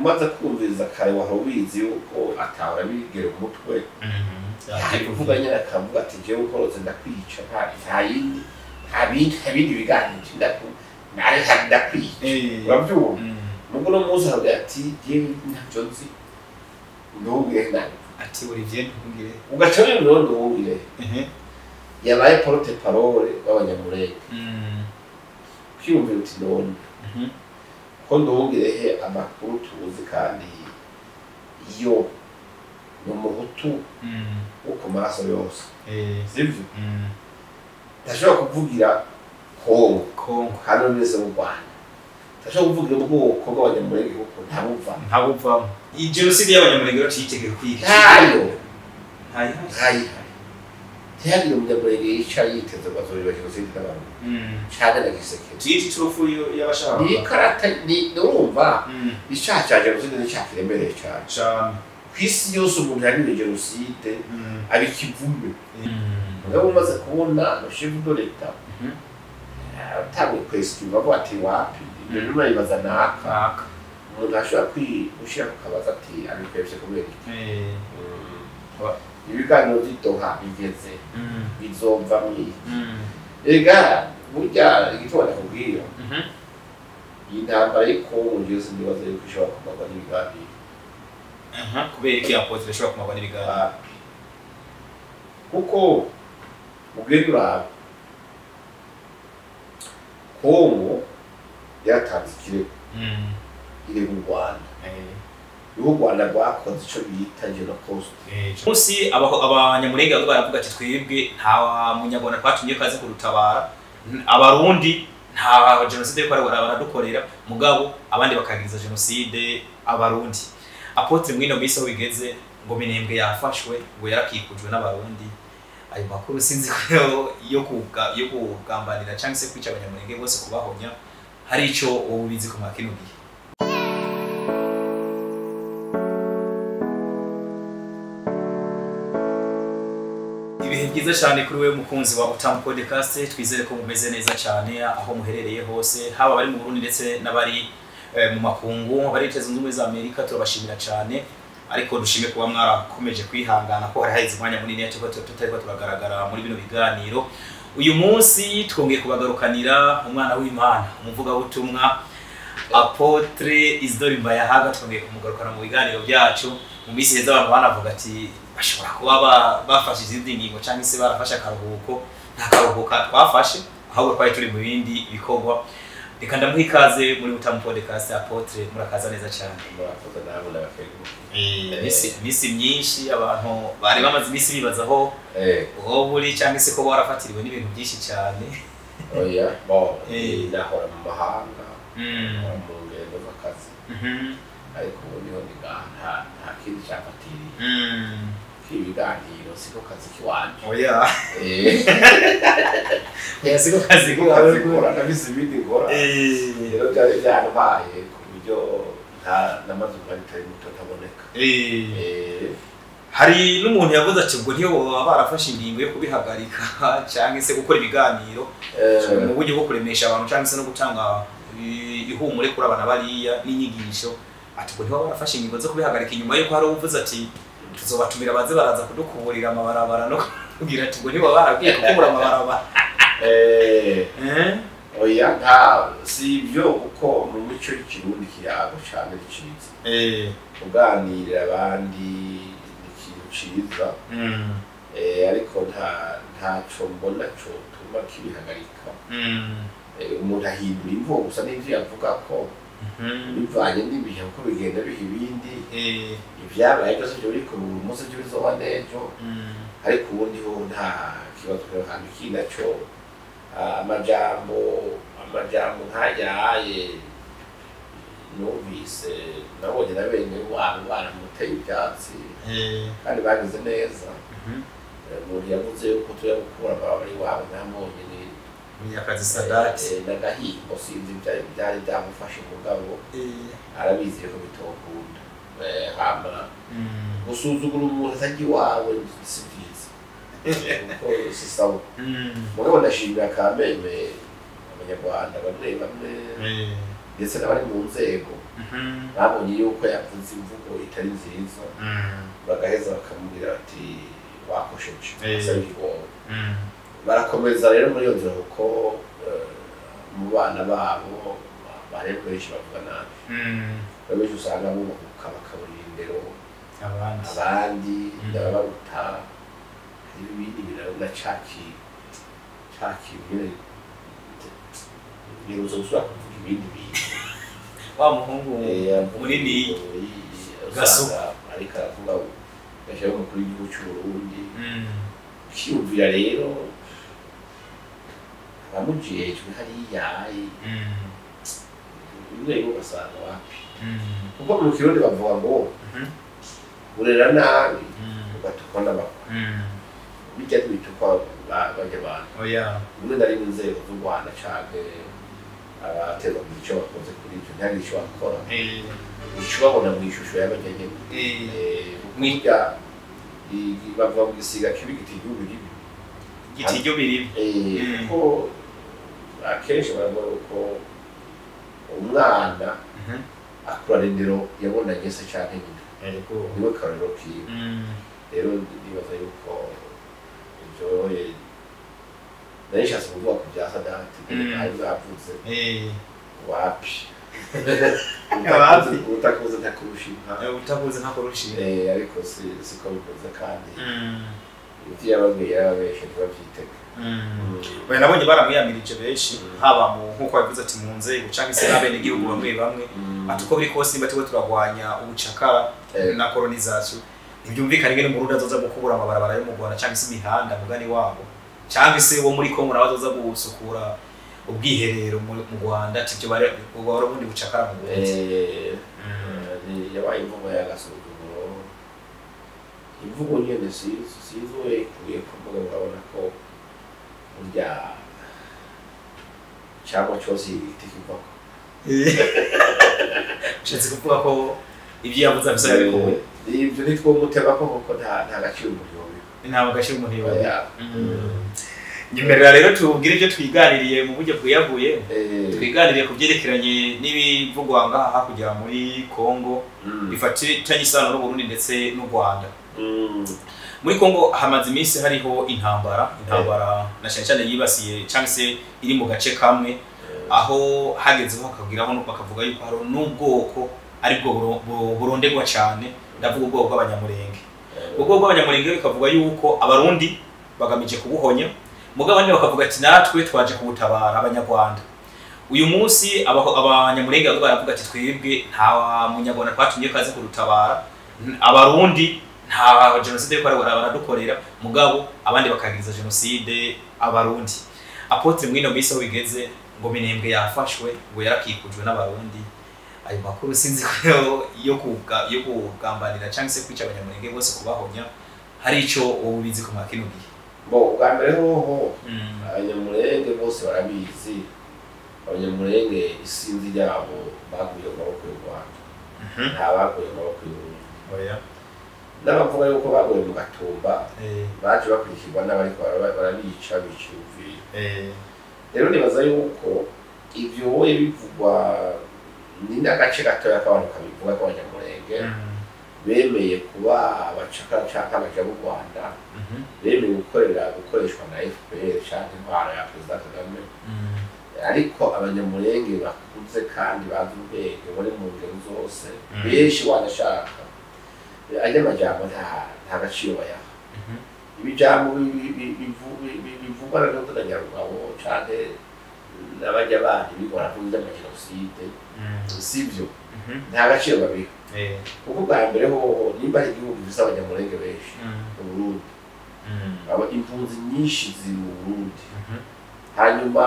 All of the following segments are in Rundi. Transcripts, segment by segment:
Umaze kumviriza kare wahora ubizi yuko atahora bigera umutwe. Ari kuvuga nyine akavuga ati jewe ukorotse ndakwica, nta yindi, nta bindi biganiro, ndakwica. Urabyumva? Mugo uno munsi aravuga ati jewe ntacyo nzi, Nduhungirehe nabi. Ati Olivier Nduhungirehe. Ugaca rero Nduhungirehe yabaye porte-parole w'Abanyamulenge. Kwiyumvira uti none ko Nduhungirehe amakuru tuzi kandi iyo ni umuhutu wo ku maraso yose, sivyo? Ntashobora kuvugira Kongo kandi wese mu Rwanda, ntashobora kuvugira ubwoko bw'Abanyamulenge kuko ntabuvamo. Ntabuvamo. Iyi jenoside y'Abanyamulenge rero tuyitegeke kwiga. Ntayo. Ntayihari. Ntihagire Umunyamulenge yicara yiteze ngo azoriba jenoside n'abantu. Canke na Gisekedi. Tuyite iturufu y'abashaka. Ni ikarata, ni urumva, icaha ca jenoside ni icaha kiremereye cane. Cane. Kw'isi yose umuntu yariwe jenoside aba ikivume. Mugabo umaze kubona le chef de l'État atanguye kwestiva avuga ati wapi, ibyo rero urabibaza naka. Umuntu ashobora gushira ku kabaza ati abikwevye kubera iki? Ibiganiro vy'i Doha bigeze bizova mwiki. Ega burya igituma ndakubwira iyi ntambara y'i Kongo jewe sinibaza yuko ishobora kumarwa n'ibiganiro. Kubera iki Apotre ishobora kumarwa n'ibiganiro? Kuko ugenda uraba Kongo yaratanze ikirego irega u Rwanda. Niho u Rwanda rwakoze ico bita Genocost. Munsi Abanyamulenge bamwe baravuga ati twebwe nta Munyarwanda twatumye kaze kurutabara, Abarundi nta jenoside yuko baradukorera, mugabo abandi bakagiriza jenoside Abarundi. Apotre mwino minsi aho bigeze ngo Minembwe yafashwe, ngo yarakikujwe n'Abarundi. Ayo makuru sinzi ko yo kugambanira cyangwa se kwica Abanyamulenge bose kubahonya hari ico wowe ubizi ko mwakino gihe. Ibihe byiza cyane kuri wewe mukunzi wa Utamu Podcast, twizere ko mumeze neza cyane aho muherereye hose, haba abari mu Burundi ndetse n'abari mu makungu, abari Leta Zunze Ubumwe za Amerika, turabashimira cyane. Ariko dushime kuba mwarakomeje kwihangana ko hari haheze umwanya munini tutariko turagaragara muri bino biganiro. Uyu munsi twongeye kubagarukanira umwana w'Imana, umuvugabutumwa Apotre Isidore Mbayahaga, twongeye kumugarukana mu biganiro byacu. Mu minsi iheze abantu banavuga ati bashobora kuba bafashe izindi ngingo cyangwa se barafashe akaruhuko. Nta karuhuko twafashe, ahubwo twari turi mu bindi bikorwa. Reka ndamuha ikaze muri Utamu Podcast. Apotre murakaza neza cyane. Murakoze nawe n'abakengurukiye. Imisi myinshi abantu bari bamaze imisi bibazaho uwo buri cyangwa se ko warafatiriwe n'ibintu byinshi cyane. Oya, bon, nahora mu mahanga, mu ngendo z'akazi. Ariko ubu niho ndi ngaha, nta kindi cyafatiriye. Ibiganiro siko kazi kiwanje. Oya. Oya siko kazi kiwanje. Nkora ndabizi ibindi nkora. Rero byari byantwaye ku buryo namaze umwanya utari muto ntaboneka. Hari n'umuntu yavuze ati ubwo ntiyo baba barafashe ingingo yo kubihagarika cyangwa se gukora ibiganiro mu buryo bwo kuremesha abantu cyangwa se no gutanga ihumure kuri abana bariya n'inyigisho, ati ubwo ntibo barafashe ingingo zo kubihagarika inyuma yuko hari uwuvuze ati tuzobatumira baze baraza kudukuburira amabarabara no kugira ati ubwo ntibo barabwiye kukubura amabarabara. Oya, nta si ibyo, kuko mu mico y'ikirundi kiyago cyane ciza. Kuganirira abandi ni ikintu ciza. Ariko ntaco mbona cotuma kibihagarika. Umuntu ahindura imvugo gusa n'ivyo yavuga ko bivanye n'ibihe uko bigenda biha ibindi. Ivyabaye byose byo biri ku munsi byo bizoba n'ejo. Ariko ubundi ho nta kibazo kandi ikindi naco amajambo nkayaye numvise nabonye na bene wabo baramuteye ivyatsi kandi bagize neza. Umuntu yavuze yuko tuya gukura amababari wabo namubonye ni Munyakazi Sadati n'agahimbo, sinzi byari byamufashe umugabo arabizi ko bitokunda. Hama gusuzugura umuntu atajya iwawe si byiza kuko si sawa. Mugabo ndashimira Kameme Abanyarwanda bamwe bamwe Ndetse n'abari mu nzego babonye yuko yavuze imvugo itari nziza, bagaheza bakamubwira bati wakosheje, asaba ikigongo. Barakomeza rero muri iyo nzira, kuko mu bana babo bareba benshi bavuga nabi, benshi usanga bubahuka bakaburira indero abandi ndabaruta. Hari ibindi bintu na caki nyine ntibuze gusubira kuvuga ibindi bintu. Wa muhungu munini Gasuku ariko aravuga gashyiraho umukuru w'igihugu cy'u Burundi. Ukiyumvira rero abamujejwe hariya bimwe bimwe ugasanga wapi, kuko mu Kirundi bavuga ngo urera nabi ugatukwa n'abakwe, bijya bitukwa bajya abantu rimwe na rimwe inzego z'u Rwanda canke abaterwa mu ico bakoze kuri ivyo ntihagire ico bakora, ico babona mu ishusho y'abanyagene. Burya bavuga ngo igisiga kibi gita igihugu ribi, gita igihugu ribi, kuko akenshi baravuga ko umwana akurana indero yabonanye se canke nyina, niwe karorero kiwe. Rero nibaza yuko ivyo nari nshatse kuvuga ku bya Sadati ari bwavuze wapi, utakuze ntakurusha inka, utakuze ntakurusha inka, ariko siko bimeze, kandi ivyo yababwiye yarababeshe ntibavyitege. Oya, nabonye baramwiyamirije benshi, haba mu nkuko babivuze ati mu nzego canke se n'abenegihugu bamwe bamwe, ati uko biri kose nimba turiko turagwanya ubucakara na colonisation, ntibyumvikane ingene Umurundi azoza gukubura amabarabara yo mu Rwanda canke se imihanda mugani wabo, canke se wo muri Kongo nawe azoza gusukura ubwiherero mu Rwanda, ati ibyo bari ubundi bucakara mu Burundi. Yabaye imvugo y'agasuzuguro, imvugo nyene sinzi uwo yayikuye kuvuga, urabona ko burya icamwa cose igiti kivako. Ushatse kuvuga ko ivyo yavuze afise abikuye? Ivyo ntitwomutemako kuko nta gaciro umuntu yobiha, nta gaciro umuntu yobiha. Nyemerera rero tubwire ibyo twiganiriye mu buryo bwiyaguye. Twiganiriye ku byerekeranye n'ibivugwa ngaha hakurya muri Kongo bifatanye isano n'u Burundi ndetse n'u Rwanda. Muri Kongo hamaze iminsi hariho intambara na cyane cyane yibasiye cyangwa se iri mu gace kamwe, aho hagezeho hakabwiraho bakavuga yuko hari n'ubwoko aribwo burondegwa cyane, ndavuga ubwoko bw'Abanyamurenge. Ubwoko bw'Abanyamurenge bikavuga yuko Abarundi bagamije kubuhonya, mugabo abandi bakavuga ati natwe twaje kubutabara Abanyarwanda. Uyu munsi Abanyamurenge baravuga ati twebwe nta Munyarwanda twatumye kaze kurutabara, Abarundi nta jenoside yuko baradukorera, mugabo abandi bakagiriza jenoside Abarundi. Apotre mwino minsi aho bigeze ngo Minembwe yafashwe ngo yarakikujwe n'Abarundi, ayo makuru sinzi ko yo kugambanira cyangwa se kwica Abanyamurenge bose kubahonya hari ico wowe ubizi ko mwakino gihe? Bo ubwa mbere hoho Abanyamurenge bose barabizi, Abanyamurenge isinzi ryabo baguye mu maboko y'u Rwanda, nta baguye mu maboko y'u Burundi. N'abavuga yuko baguye mu Gatumba baje bakurikirwa n'abariko barabica biciyumvira. Rero nibaza yuko ivyo wowe bivugwa ni n'agace gatoya k'abantu kabivuga k'Abanyamurenge bemeye kuba abacakara canke abaja b'u Rwanda, bemeye gukoreshwa na FPR canke intwaro ya Perezida Kagame. Ariko Abanyamurenge bakuze kandi bazi ubwenge bari mu ngero zose, benshi wanashaka ajya amajambo nta gaciro bayaha. Ibijambo bivugwa na Dr. Nyarugabo canke n'abajya bandi bigora kuvuga amajenoside, sivyo, nta gaciro babiha. Kuko bwa mbere hoho nimba ari igihugu gifise Abanyamurenge benshi mu Burundi, aba impunzi nyinshi ziri mu Burundi, hanyuma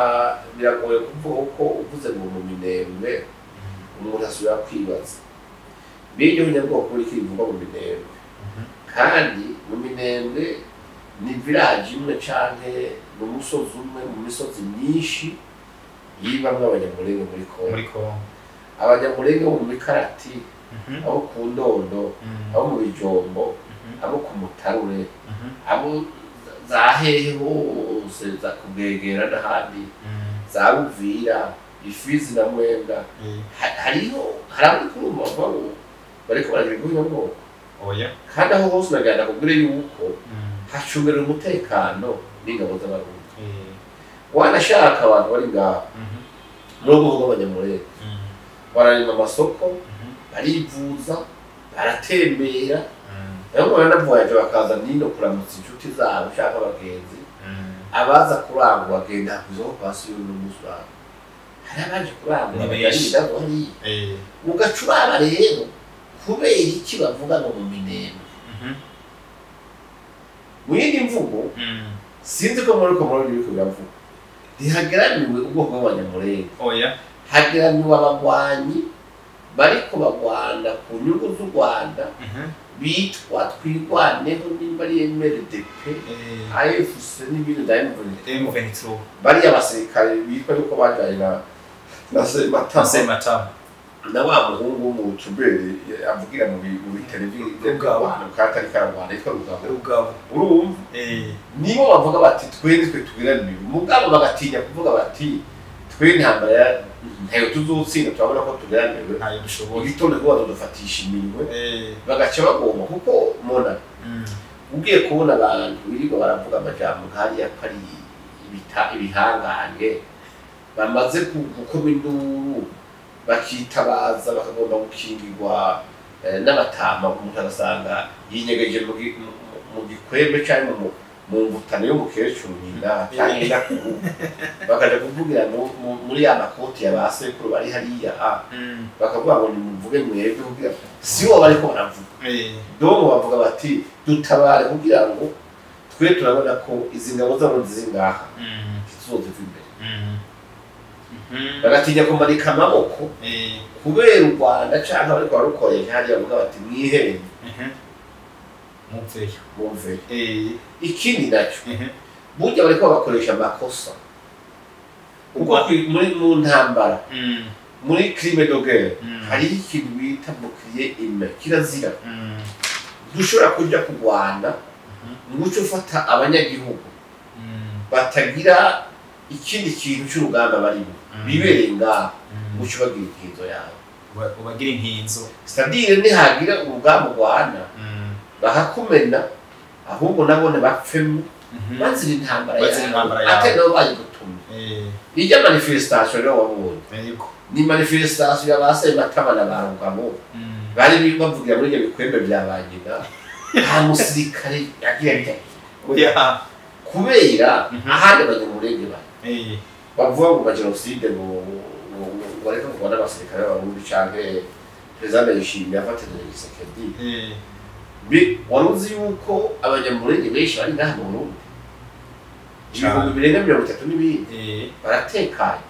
biragoye kuvuga ko uvuze ngo mu Minembwe umuntu asubira kwibaza mbega ubunyabwoko buriko bivugwa mu Minembwe, kandi mu Minembwe ni village imwe canke ni umusozi umwe mu misozi myinshi yibamwo Abanyamurenge muri Kongo. Abanyamurenge bo mu Mikarati, abo ku Ndondo, abo mu Bijombo, abo ku Mutarure, abo za hehe hose za Kubwegera n'ahandi, za Buvira, Ifizi na Mwenga hariho hari abari kurumva bavuga ngo bariko baragira iguhirabwoko. Oya. Kandi aho hose nagenda kubwire yuko hacungerera umutekano n'ingabo z'Abarundi. Wanashaka abantu bari ngaho muri ubwo bw'Abanyamurenge bararima amasoko, barivuza, baratembera, bamwe baranavuye bakaza nino kuramutsa inshuti zabo cyangwa abagenzi, abaza kurangura bagenda ku isoko kwa Siyoni n'umusaruro. Hari abaje kurangura bagenda hariya. Ugaca uraba rero kubera iki bavuga ngo mu Minembwe. Mu yindi mvugo sinzi ko muri ko biriko biravuga, ntihageramiwe ubwoko bw'Abanyamurenge. Oya. Hageramiwe abagwanyi bariko bagwana ku nyungu z'u Rwanda bitwa Twirwaneho nimba ari MRDP, AFC n'ibindi bya M23. Bariya basirikare bitwa yuko bajanye na Sematama na wa muhungu w'umutubere avugira mu biteleviziyo katari kararwana yitwa Rugabo. Urumva nibo bavuga bati twe nitwe tugeramiwe, mugabo bagatinya kuvuga bati twe intambara ntayo tuzotsinda, turabona ko tugeramiwe, ntayo dushoboye, igitondo ko bazodufatisha iminwe, bagaca bagomba. Kuko mona ugiye kubona abantu birirwa baravuga amajambo nk'ariya ko ari ibihangange bamaze gukoma induru bakitabaza bakagomba gukingirwa n'abatama, umuntu agasanga yinyegeje mu gikwembe cyangwa mu mvutano y'umukecuru nyina cyangwa nyinakuru, bakaja kuvugira muri ya makoti ya ba sekuru bari hariya, bakavuga ngo nimuvuge mwebwe kugira si bo bariko baravuga. Domo bavuga bati dutabare kugira ngo twe turabona ko izi ngabo zabo ziri ngaha tuzoziva imbere. Bagatinya kumanika amaboko kubera u Rwanda canke bariko barukoresha hariya, bavuga bati mwihere mumveyo. Ikindi naco burya bariko bakoresha amakosa kuko muri mu ntambara muri crime de guerre hariho ikintu bita bouclier humain kirazira. Ntushobora kuja kurwana ngo uce ufata abanyagihugu batagira ikindi kintu cy'urugamba barimo bibereye ngaho ngo uce ubagira inkinzo yawe, ubagira inkinzo. C'est-à-dire nihagira urugamba urwana bakakumena, ahubwo nabone bapfemo bazira intambara yawe atari nabo bayigutumye. Ijya manifestation rero wabonye ni manifestation ya ba Sematama na ba Rugabo bari bavugira muri ibyo bikwembe bya ba nyina, nta musirikare yagira oya, kubera ahandi Abanyamurenge bari bavuga ngo jenoside ngo bareka kurwana n'abasirikare b'Abarundi canke Perezida Ndayishimiye afatanije Tshisekedi. Wari uzi yuko Abanyamurenge benshi bari ngaha mu Burundi, 230,000 n'ibindi baratekanye.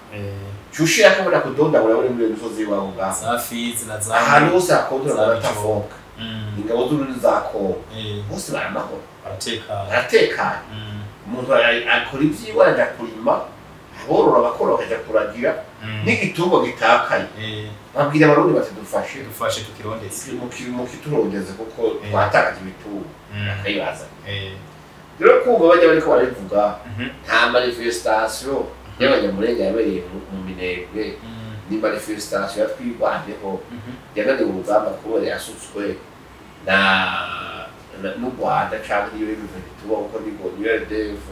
Cushira akabona kudondagura buri muri misozi iwabo ngaho ahantu hose hakondora baratafoka, ingabo z'Uburundi za Kongo bose baramahoro, baratekanye. Umuntu akora ivyiwe araja kurima, aborora bakora bakaja kuragira, n'igitungwa gitakaye babwira Abarundi bati dufashe dufashe tukirondeze, mukiturondeze kuko twatakaje ibitungwa, bakayibazana. Rero kumva bajya bariko barabivuga nta manifestation y'Abanyamurenge yabereye mu Minembwe, ni manifestation ya Twirwaneho yananiwe urugamba kubera yasutswe n'u Rwanda canke niyo M23 kuko niko niyo RDF.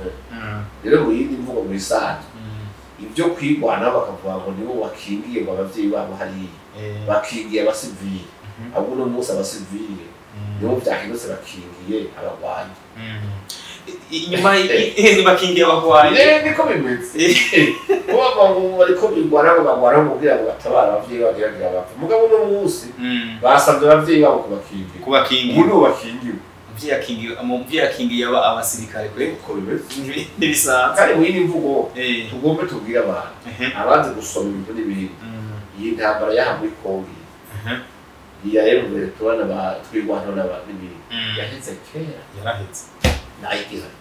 Rero mu yindi mvugo mu bisanzwe ibyo kwirwanaho bakavuga ngo nibo bakingiye ngo abavyeyi babo hariya bakingiye abasivile, ahubwo uno munsi abasivile nibo vyahindutse bakingiye abagwanyi. Inyuma bakingiye abagwanyi niko bimeze. Kuba ngo bariko birwana ngo bagwana kugira ngo batabare abavyeyi babo ntibagire abapfa, mugabo uno munsi basavye abavyeyi babo kubakingira, ubu nibo bakingiwe. Umuvyeyi akingiye abasirikare kwe uko bimeze ntibisanzwe. Kandi mu yindi mvugo tugombe tubwire abantu abazi gusoma ibintu n'ibindi, iyi ntambara yaha muri Kongo iya M23 Twirwaneho n'ibindi yaheze kera, yaraheze nayigihari,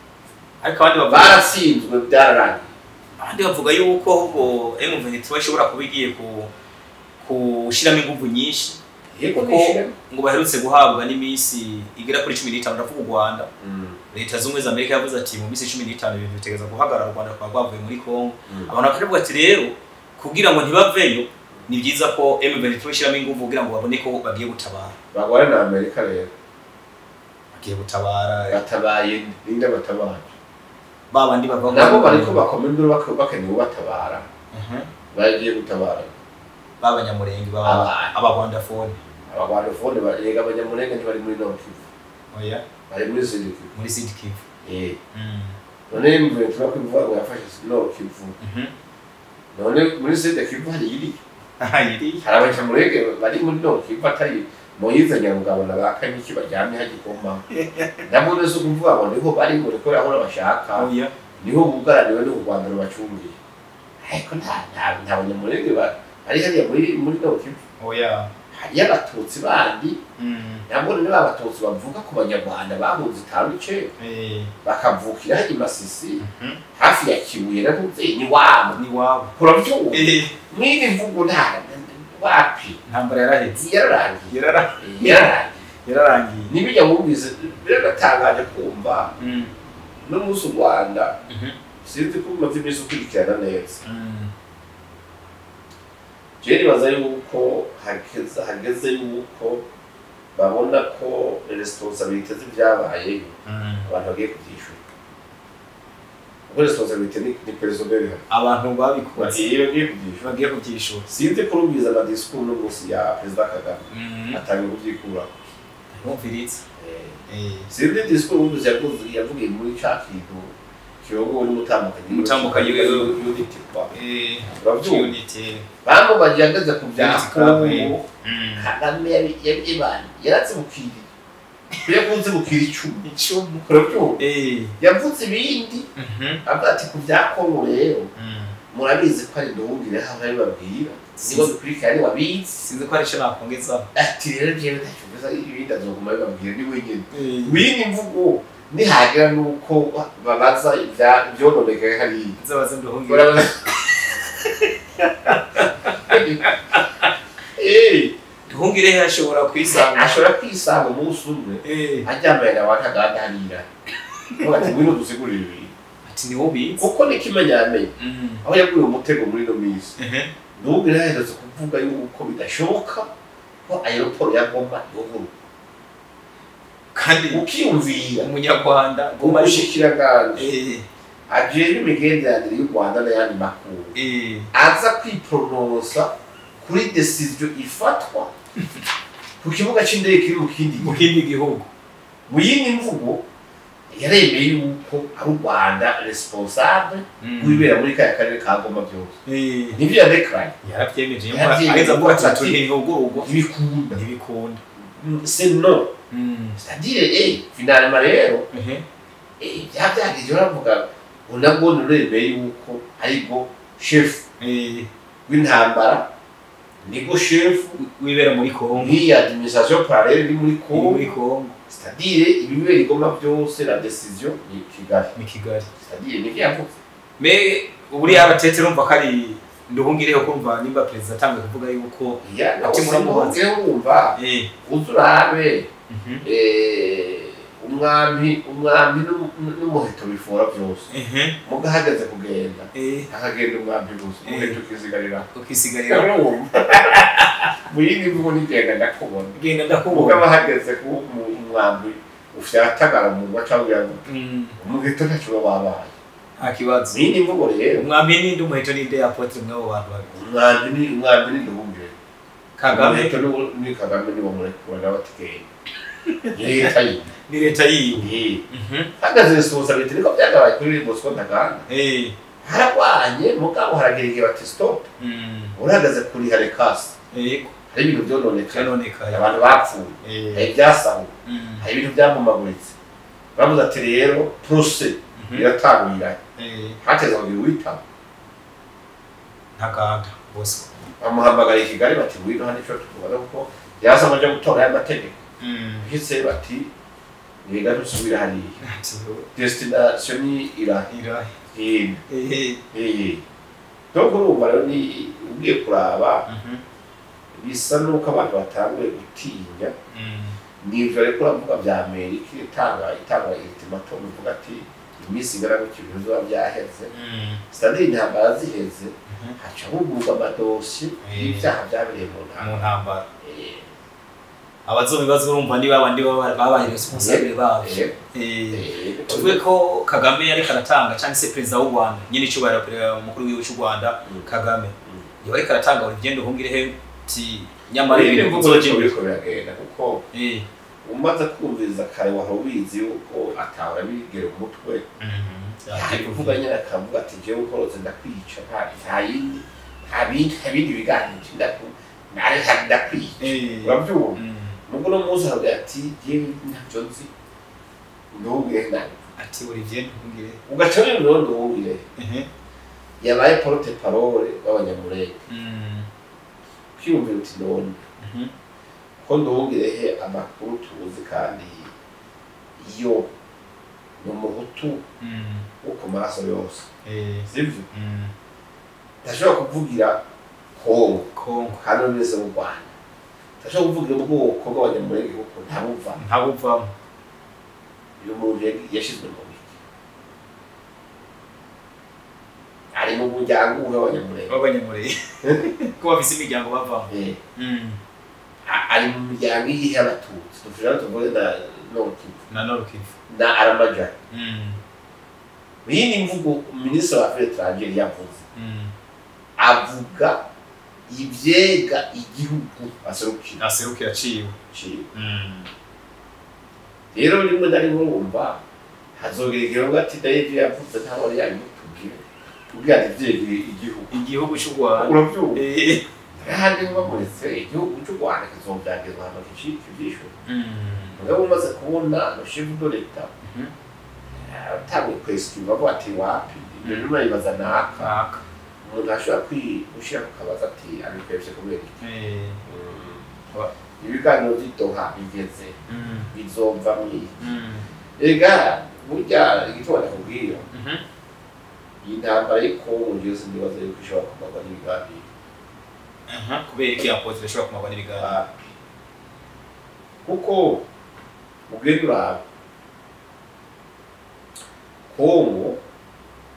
ariko abandi baratsinzwe byararangiye. Abandi bavuga yuko ahubwo M23 ishobora kuba igiye kushiramo inguvu nyinshi, kuko ngo baherutse guhabwa n'iminsi igera kuri 15, ndavuga u Rwanda. Leta Zunze Ubumwe za Amerika yavuze ati mu minsi 15 ibintu bitegeza guhagarara, u Rwanda rukaba rwavuye muri Kongo. Abantu bakavuga ati rero Kugira ngo ntibaveyo, ni byiza ko M23 ishyiramo ingufu kugira ngo babone ko bagiye gutabara. Bagwane na Amerika rero. Bagiye gutabara. Batabaye ninde? Batabaye ba bandi bava nabo bariko bakoma induru, bakeneye ubatabara. Bagiye gutabara B'abanyamurenge, baba Aba- Abagwandafone. Abagwandafone yega, abanyamurenge ntibari muri Nord Kivu. Oya. Bari muri Sud Kivu. Muri Sud Kivu. None M23 ko ivuga ngo yafashe Nord Kivu, none muri Sud Kivu hari iri? Aha iri. Hari abanyamurenge bari muri Nord Kivu, atari Moyize Nyarugabo na ba Kanyiki baryamye hagikoma nabo. Nese ukuvuga ngo niho bari, ngo niko aho bashaka? Oya. Niho bugaraniwe n'u Rwanda rubacungiye, ariko nta banyamurenge bari hariya muri Nord Kivu. Oya. Hariyo abatutsi bandi. Nabwo ni ba batutsi bavuga ku banyarwanda bahunze 59, bakavukira i Masisi, hafi ya Kibuye, navuze ni wabo. Ni wabo. Urabyumva? Mw'iyi mvugo nta wapi. Intambara yarahetse. Yararangiye. Yararangiye. Yararangiye. Nibijya wumvise, biranatangaje kumva n'umunsi u Rwanda, sinzi ko umaze iminsi ukurikirana neza. Jewe nibaza yuko hageze yuko babona ko responsabilité z'ibyabayeyo, abantu bagiye kubyishura, kuko responsabilité ni personnel. Abantu babikoze. Bagiye kubyishura. Bagiye kubyishura. Sinzi ko urumviza amadisikuru n'umunsi ya Perezida Kagame, atangiye kubyikuraho. Yumviritse. Sinzi disikuru wumvise yavugiye muri ca kintu kirongowe n'umutambukanyi. Umutambukanyi wiwe. Unity kwa urabyumva? Unity. Bamubajije ageze ku bya Unity Club. Kongo. Kagame yabibanye yarazibukiriye, yakunzibukira icumu. Icumu. Urabyumva? Yavuze ibindi, avuga ati ku bya Kongo rero, murabizi ko ari Nduhungire aho abibabwira, nibo bikurikira, ari wabizi. Sinzi ko hari icyo nakongezaho. Ati rero jewe ntacyo mvuze, ibindi azoguma abibabwira ni wenyine. Wiyindi mvugo nihagira nuko babaza ibyononekaye hariya, nzabaze Nduhungire. Urabaza. Nduhungire ashobora kwisanga. Ashobora kwisanga umunsi umwe aryamanye na wa Ntaganda hariya, avuga ati ngwino dusigurire ibintu. Ati ni wowe ubizi. Kuko n'ikimenyamenye, aho yaguye umutego muri ino minsi, Nduhungire yaherutse kuvuga yuko bidashoboka ko aéroport ya Goma yugururwa. Kandi ukiyumvira umunyarwanda Goma umushikiranganji ajejwe imigenderanire y'u Rwanda n'ayandi makungu aza kwipronosa kuri décision ifatwa ku kibuga c'indege kiri mu kindi mu gihugu. Kindi gihugu. Mu yindi mvugo, yaremeye yuko ari u Rwanda responsable w'ibibera muri kaya karere ka Goma byose. Nivyo yadekaraye. Yarabyemeje. Yaravyemeje. Areza avuga ati ntihugururwa. Ntibikunda. Ntibikunda. C'est non, c'est-à-dire finalement rero, byabyagije baravuga ngo nabwo nuremeye yuko aribwo chef w'intambara, nibwo chef wibera muri Kongo. Nk'iyi administration parallèle iri muri iri muri Congo. Kongo. C'est-à-dire ibibera i Goma byose, la décision ni Kigali. Ni Kigali. C'est-à-dire nibyo yavuze. Mais buriya abatete urumva ko ari Nduhungireho, kumva nimba perezida atangiye kuvuga yuko ati muramubaza. Ati wumva, uze urabe, umwambi n'umuheto bifora byose, muga hageze kugenda, hakagenda umwambi gusa, umuheto ukisigarira. Ukisigarira. Urumva, mu yindi mvugo nigenda ndakubona. Genda muga ndakubona. Aba hageze ku umwambi ufyatagara mu munwa cyangwa ngo umuheto ntacyo uba wabaye. Nta kibazo. Mu yindi mvugo rero, Umwambi ninde, umuheto ninde, apôtre, mw'abo bantu babiri? Umwambi ni Nduhungire. Kagame. Umuheto ni Kagame, niwo murekura nawe atigenda, ni leta yiwe. Ni leta yiwe. Hagaze responsabilité, niko byagabaye kuri Bosco Ntaganda. Haragwanye, mugabo haragira igihe bati stop. Urahagaze kuriha rekasi. Hari ibintu byononekaye. Byononekaye. Abantu bapfuye, hari ibyasahuwe, hari ibintu byamumaguritse. Bavuze ati rero procès iratangurira. Hateze kugira uwitaba. Ntaganda Bosco. Bamuhamagara i Kigali bati ngwino hano, ico tukubaza, kuko yaza ngo aje gutora y'amategeko. Uhise bati niga dusubira hariya, destination ni irahe? Irahe. Hino. Donc urumva rero, ni ugiye kuraba, bisa nuko abantu batanguye gutinya. Nivyo ariko uravuga vya Amerika itanga ultimatum, ivuga ati Iminsi ingana gutyo ibintu biba byaheze, c'est-à-dire intambara ziheze, haca hugurwa amadosiye y'ibyaha byabereye mu ntambara. Abazobibazo urumva ni babandi babaye responsable babyo. Tuvuge ko Kagame yariko aratanga, cyangwa se perezida w'u Rwanda nyine icyubahiro perezida mukuru w'igihugu cy'u Rwanda Kagame yari ariko aratanga Olivier Nduhungirehe ti nyamara ibintu biriko biragenda, kuko umaze kumviriza kare wahora ubizi yuko atahora bigera umutwe. Ari kuvuga nyine akavuga ati jewe ukorotse ndakwica, nta yindi, nta bindi biganiro, ndakwica. Urabyumva? Nubwo uno munsi aravuga ati jewe ntacyo nzi, Nduhungirehe nabi. Ati Olivier Nduhungirehe. Ugaca rero Nduhungirehe yabaye porte parole w'Abanyamurenge. Kwiyumvira uti none ko Nduhungirehe amakuru tuzi kandi iyo ni umuhutu wo ku maraso yose, sivyo? Ntashobora kuvugira Kongo kandi wese mu Rwanda, ntashobora kuvugira ubwoko bw'Abanyamurenge kuko ntabuvamo. Uyu muntu yashyizwe mu biki, ari mu muryango w'Abanyamurenge ko bafise imiryango bavamo. Ari mu miryango iyihe y'Abatutsi, dushobora tuvuge na Nord-Kivu na Nord-Kivu na Aramajyana. Iyi ni imvugo minisitiri wa Affaires étrangères yavuze, avuga ivyega igihugu aserukira ciwe. Rero rimwe na rimwe urumva hazogera igihe ati David yavuze ntaho yari yabimutubwira kugira ati ivyega igihugu cy'u Rwanda. Urabyumva? Kandi bamuretse igihugu cy'u Rwanda kizobyagezwa hano kivyishyura. Mugabo umaze kubona le chef de l'État atanguye kwesitiva avuga ati wapi ibyo bintu bibaza naka, umuntu ashobora gushyira ku kabazo ati abikwevye kubera iki? Ibiganiro by'i Doha bigeze bizova mwiki? Ega burya igituma ndakubwira iyi ntambara y'Ikongo jewe sindibaza yuko ishobora kumarwa n'ibiganiro. Kubera iki apotre ishobora kumarwa n'ibiganiro? Kuko ugenda uraba Kongo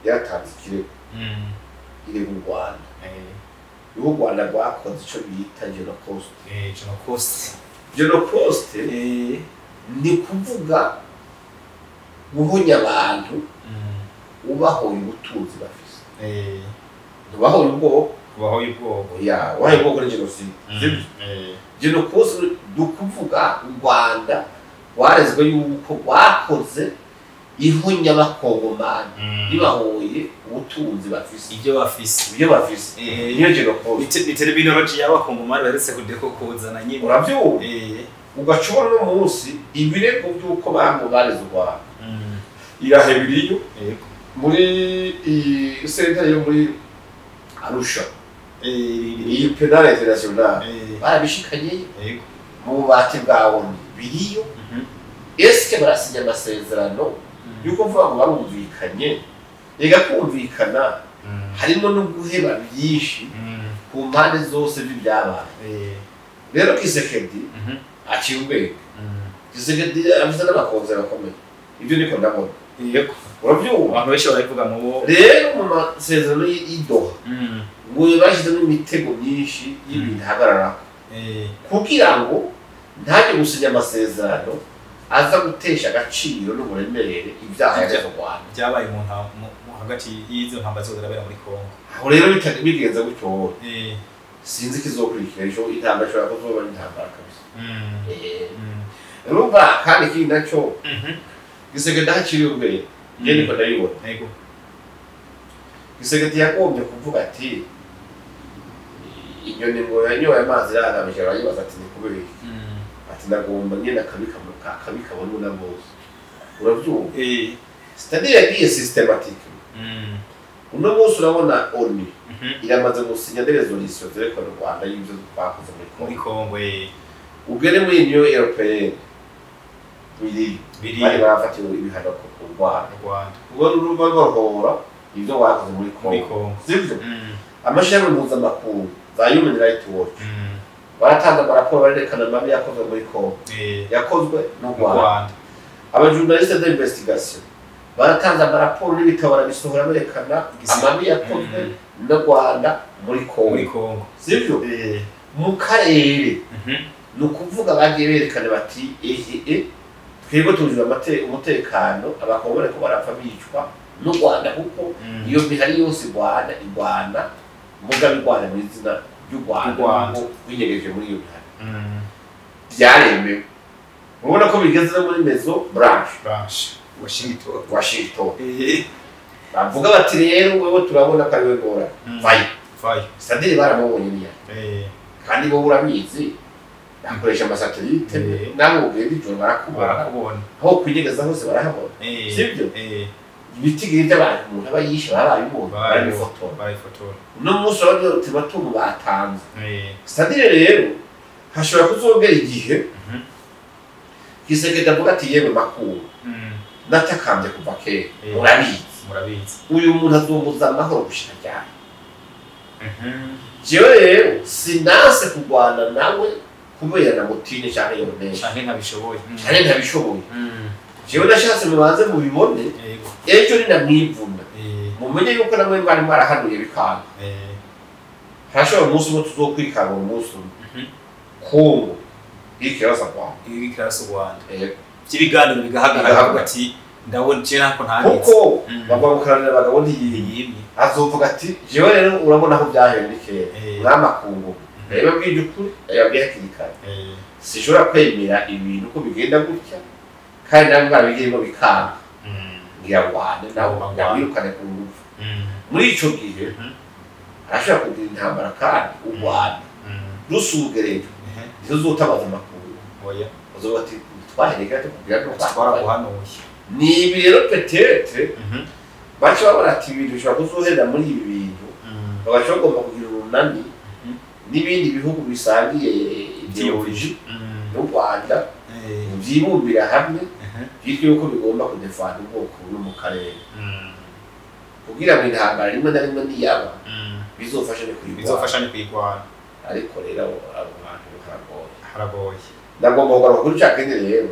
yaratanze ikirego irega u Rwanda. U Rwanda rwakoze ico bita Genocost. Genocost ni kuvuga guhonya abantu ubahoye ubutunzi bafise. Ntubahoye ubwoko, ubahoye ubwoko. Ya, wahaye ubwoko ni jenoside. Genocost ni ukuvuga u Rwanda rwarezwe yuko rwakoze ihunya abakongomani ribahoye ubutunzi bafise, ibyo bafise, ibyo bafise. Niyo Genocost ni terminology y'abakongomani baretse kudeko kuzana nyine. Urabyumva? Ugaca ubona uno munsi ibirego by'uko bamwe bareze u Rwanda irahe biriyo muri iyi sentare yo muri Arusha, iyi penale internationale barabishikanyeyo mu bubati bwa ONU biriyo. Eske barasinya amasezerano yuko mvuga ngo barumvikanye? Ega kumvikana harimo no guheba byinshi ku mpande zose by'ibyabaye. Rero Kisekedi aciye ubwenge. Kisekedi afite n'abakonze bakomeye, ibyo niko ndabona. Yego, urabyumva? Abantu benshi barabivuga mu rero mu masezerano y'i Doha ngo bashyizemo imitego myinshi y'ibintu ihagararako kugira ngo ntajye gusinya amasezerano aza gutesha agaciro n'uburemere ibyaha yareze u Rwanda byabaye mu hagati y'izo ntambara zose zirabera muri Kongo. Aho rero bigenza gutyo, sinzi ikizokurikira ejo. Intambara ishobora kuzoba intambara kabisa. Urumva kandi ikindi nacyo Gisekedi hakiri ubwenge, njye niko ndabibona. Gisekedi yagombye kuvuga ati inyoni ngo yanyoye amazi iragamije, arayibaza ati ni kubera iki? Ati ndagomba nyine akabikabona na bose. Urabyumva? C'est-à-dire yagiye systématique. Uno munsi urabona ONU iramaze gusinya des résolutions zerekana u Rwanda y'ibyo bakoze muri Kongo. Ugere muri Union Européenne biri bari barafatiwe ibihano ku Rwanda. Ubwo urumva bahora ibyo bakoze muri Kongo. Sivyo? Amashirahamwe mpuzamakungu za Human Rights Watch baratanze amaraporo barerekana amabi yakozwe muri Kongo, yakozwe n'u Rwanda. Abajournaliste d'investigation Baratanze amaraporo n'ibitabo barabisohora berekana amabi yakozwe n'u Rwanda muri Kongo, sivyo? Mu karere ni ukuvuga bagiye berekana bati ehe twebwe tujura umutekano, abakongore ko barapfa bicwa n'u Rwanda, kuko iyo mihari yose Rwanda igwana mugabe igwana mu izina ry'u Rwanda winyegeje muri iyo mihari. Byaremewe, urabona ko bigeze no muri Maison Blanche Washington. Bavuga bati rero wewe turabona ko ari we gora vayo sadiri baramubonye niya, kandi bo urabizi bakoresha amasatelite nabo ugenda ijoro barakubona, aho kwinyegeza hose barahabona, sibyo? Ibitigiri by'abantu umuntu aba yishe baba babibonye, barabifotora. Uno munsi urabona ultimatum batanze. Sadiri rero hashobora kuzogera igihe Kisekedi avuga ati yewe makuru natakambye kuva kera, murabizi uyu muntu azumbuza amahoro gushika ryari? Jewe rero sinanse kurwana nawe kubera namutinye canke yonesha canke ntabishoboye. Jewe nashatse mubanze mubibone, ejo ninamwivuna mumenye yuko namwe mwari mwarahanuye bikanga. Hashobora umunsi umwe tuzokwikanga, umunsi umwe Kongo irikirasa Rwanda, by'ibiganiro bigahagarara ati ndabona je nako ntagize, kuko bagwa abagabo ntiyimye. Azovuga ati jewe rero urabona aho byahewe ni kera mwamakungu rero bwije ukuri yabwiye hakiri kare, sinshobora kwemera ibintu ko bigenda gutya kandi namwe barabigirimo bikanga, ngira ngwane nabo yabirukane ku ngufu. Muri ico gihe arashobora kugira intambara kandi u Rwanda rusugereje ntizuzutabaza amakungu, azovuga ati twahereka tukubwira ko twaraguhanuye. Ni ibi rero peut-être baca babona ati ibintu bishobora kuzohera muri ibi bintu, bagaca bagomba kugira urunani n'ibindi bihugu bisangiye ideologie n'u Rwanda byibumbira hamwe, bityo yuko bigomba kudefanda ubwoko buri mu karere, kugira ngo intambara rimwe na rimwe niyaba bizofasha ni kuyirwana. Ariko rero abo bantu haragoye. Ndagomba kugaruka kuri ca kindi rero,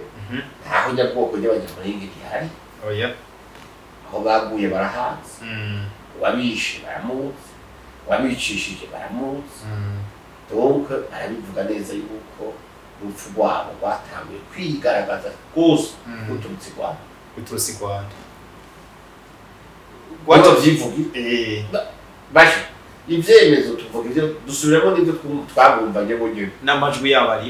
ntaho nyabwoko ry'abanyamurenge rihari, aho baguye barahanze, uwabishe baramuzi, uwabicishije baramuzi. Donc barabivuga neza yuko urupfu rwabo rwatanguye kwigaragaza rwose ruturutse i Rwanda. Rwatavyivuga basha ibyemezo tuvuga ibyo dusubiramo n'ibyo twabumvanye bonyine, n'amajwi yabo ari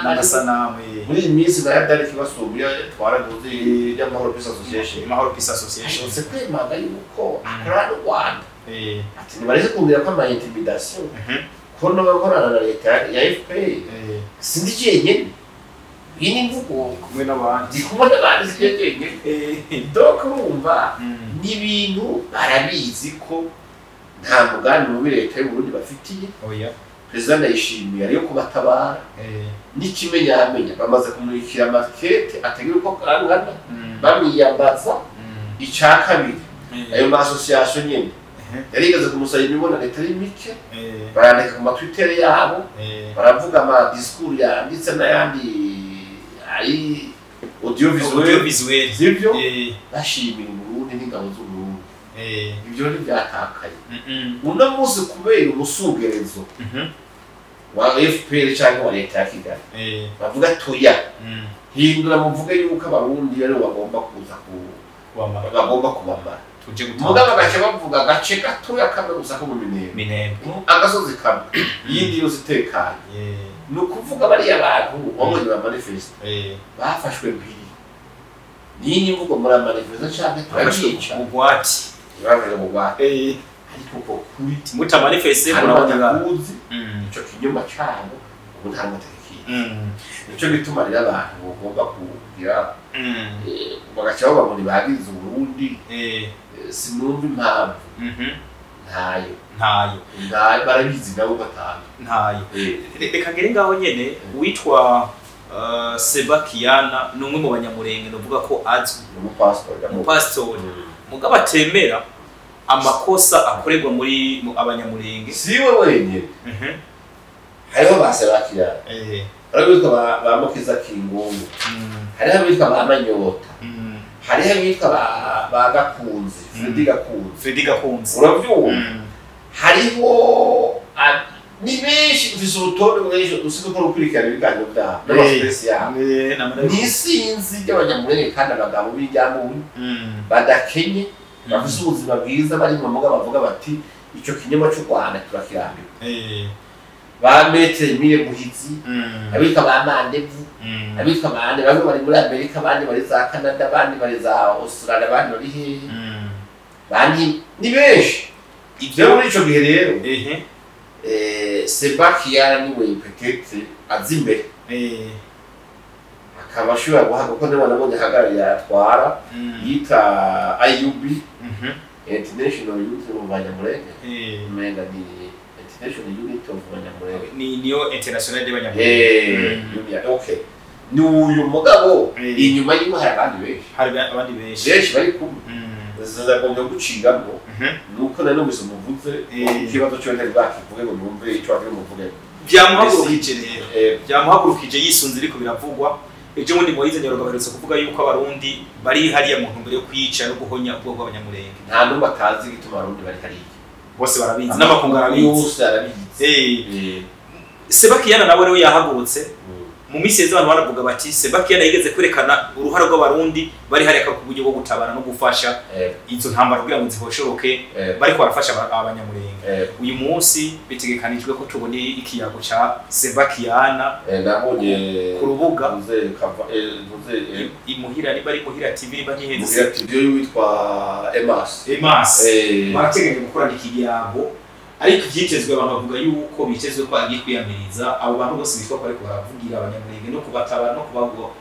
n'amasanamu. Muri iyi minsi na Yadari kibasubiye twaraguze y'Amahoro Peace Association, Amahoro Peace Association ashobotse kwemanga yuko akorana n'u Rwanda, ati nibareke kumbwira ko ama intimidation ko n'abakorana na leta ya FPR sindi jenyine, iyi ni imvugo kumwe n'abandi, ndi kumwe n'abandi si jenyine. Donc urumva ni ibintu barabizi ko nta mugambi mubi leta y'u Burundi bafitiye. Perezida Ndayishimiye ariyo kubatabara, n'ikimenyamenya bamaze kumurikira amakete atagira uko angana, bamwiyambaza. Ica kabiri ayo ma association nyene yarigeze kumusaba imibonano itari mike, barandika ku ma Twitter yabo, baravuga ama discours yanditse n'ayandi ari audiovisuel, sivyo? Bashimira Uburundi n'ingabo z'Uburundi. Ibyo ntibyatakaye. Uno munsi kubera umusugerezo wa FPR cyangwa wa leta ya Kigali, bavuga toya hindura muvuge yuko abarundi ari bagomba kuza bagomba kubamara, mugabo bagaca bavuga agace gatoya kamwe gusa ko mu Minembwe, agasozi kamwe, iyindi yose itekanye. Ni ukuvuga bariya bantu wabonye ba manifeste bafashwe mpiri, niyi imvugo muri manifeste canke turabica bugwati, bafashwe bugwati. Ariko ko kuri muta manifeste murabona kuzi ico kinyoma cabo ubu nta mutekiye. Nico gituma rero abantu bagomba kugira bagaca bavuga ngo nibagirize Uburundi, sinumva impamvu ntayo barabizi nabo batanu ntayo. Reka ngere ngaho nyene witwa Sebakiyana ni umwe mu banyamurenge novuga ko azwi umupastori, mugabo atemera amakosa akorerwa muri abanyamurenge. Siwe wenyine, hariho ba Sebakiyana, hariho abitwa ba Mukiza Kingungu, hariho abitwa ba Manyota, Hariho abitwa ba Gakunzi, Fredi Gakunzi. Fredi Gakunzi. Uravyumva? Hariho ni benshi, mfise urutonde rwinshi usize uko rukurikirana ibiganiro vyabo n'amasipesi yabo. Ni isinzi ry'abanyamurenge kandi abagabo b'iryamunyu badakenye, bafise ubuzima bwiza, bari mu muga bavuga bati ico kinyoma c'u Rwanda turakirambiwe. Ba Maître Emile Muhizi, abitwa ba Mandevu, abitwa bande, bamwe bari muri Amerika, abandi bari za Canada, abandi bari za Australia, abandi bari hehe, bandi ni benshi. Ivyo muri ico gihe rero Sebakiyana niwe peut-être azi imbere, akaba ashobora guhaga kuko niwe nabonye ahagarariye atwara yita IUB, International Youth of Banyamulenge, umenga ni International Unit of Banyamulenge, ni niyo international y'abanyamulenge. Okay, ni uyu mugabo inyuma yiwe hari abandi benshi, hari abandi benshi benshi bari kumwe. Zagomba gucigamo nuko nari numvise umuvuze ikibazo cyo ntari bakivuge ngo numve ico bagira umuvuge. Byamuhagurukije rero, byamuhagurukije yisunze iriko biravugwa. Ejo bundi Moise Nyarugabo aherutse kuvuga yuko abarundi bari hariya mu ntumbero yo kwica no guhonya ubwoko bw'abanyamulenge. Nta n'umwe atazi igituma abarundi bari hariya, bose barabizi n'amakungu arabizi, yose arabizi. Sebakiyana nawe rero yahagurutse. Mu minsi yeze abantu baravuga bati Sebakiyana yigeze kwerekana uruhare rw'abarundi bari hariya ku buryo bwo gutabara no gufasha izo ntambara kugira ngo zihoshoke, bariko barafasha abanyamulenge. Uyu munsi bitegekanijwe ko tubone ikiyago ca Sebakiyana nabonye ku rubuga imuhira, niba ari Imuhira TV niba ntihenze, Imuhira TV witwa Emas. Barateganya gukorana ikiyago, ariko ivyitezwe abantu bavuga yuko bitezwe ko agiye kwiyamiriza abo bantu bose bitwa ko ariko baravugira abanyamulenge no kubatabara no kubagwa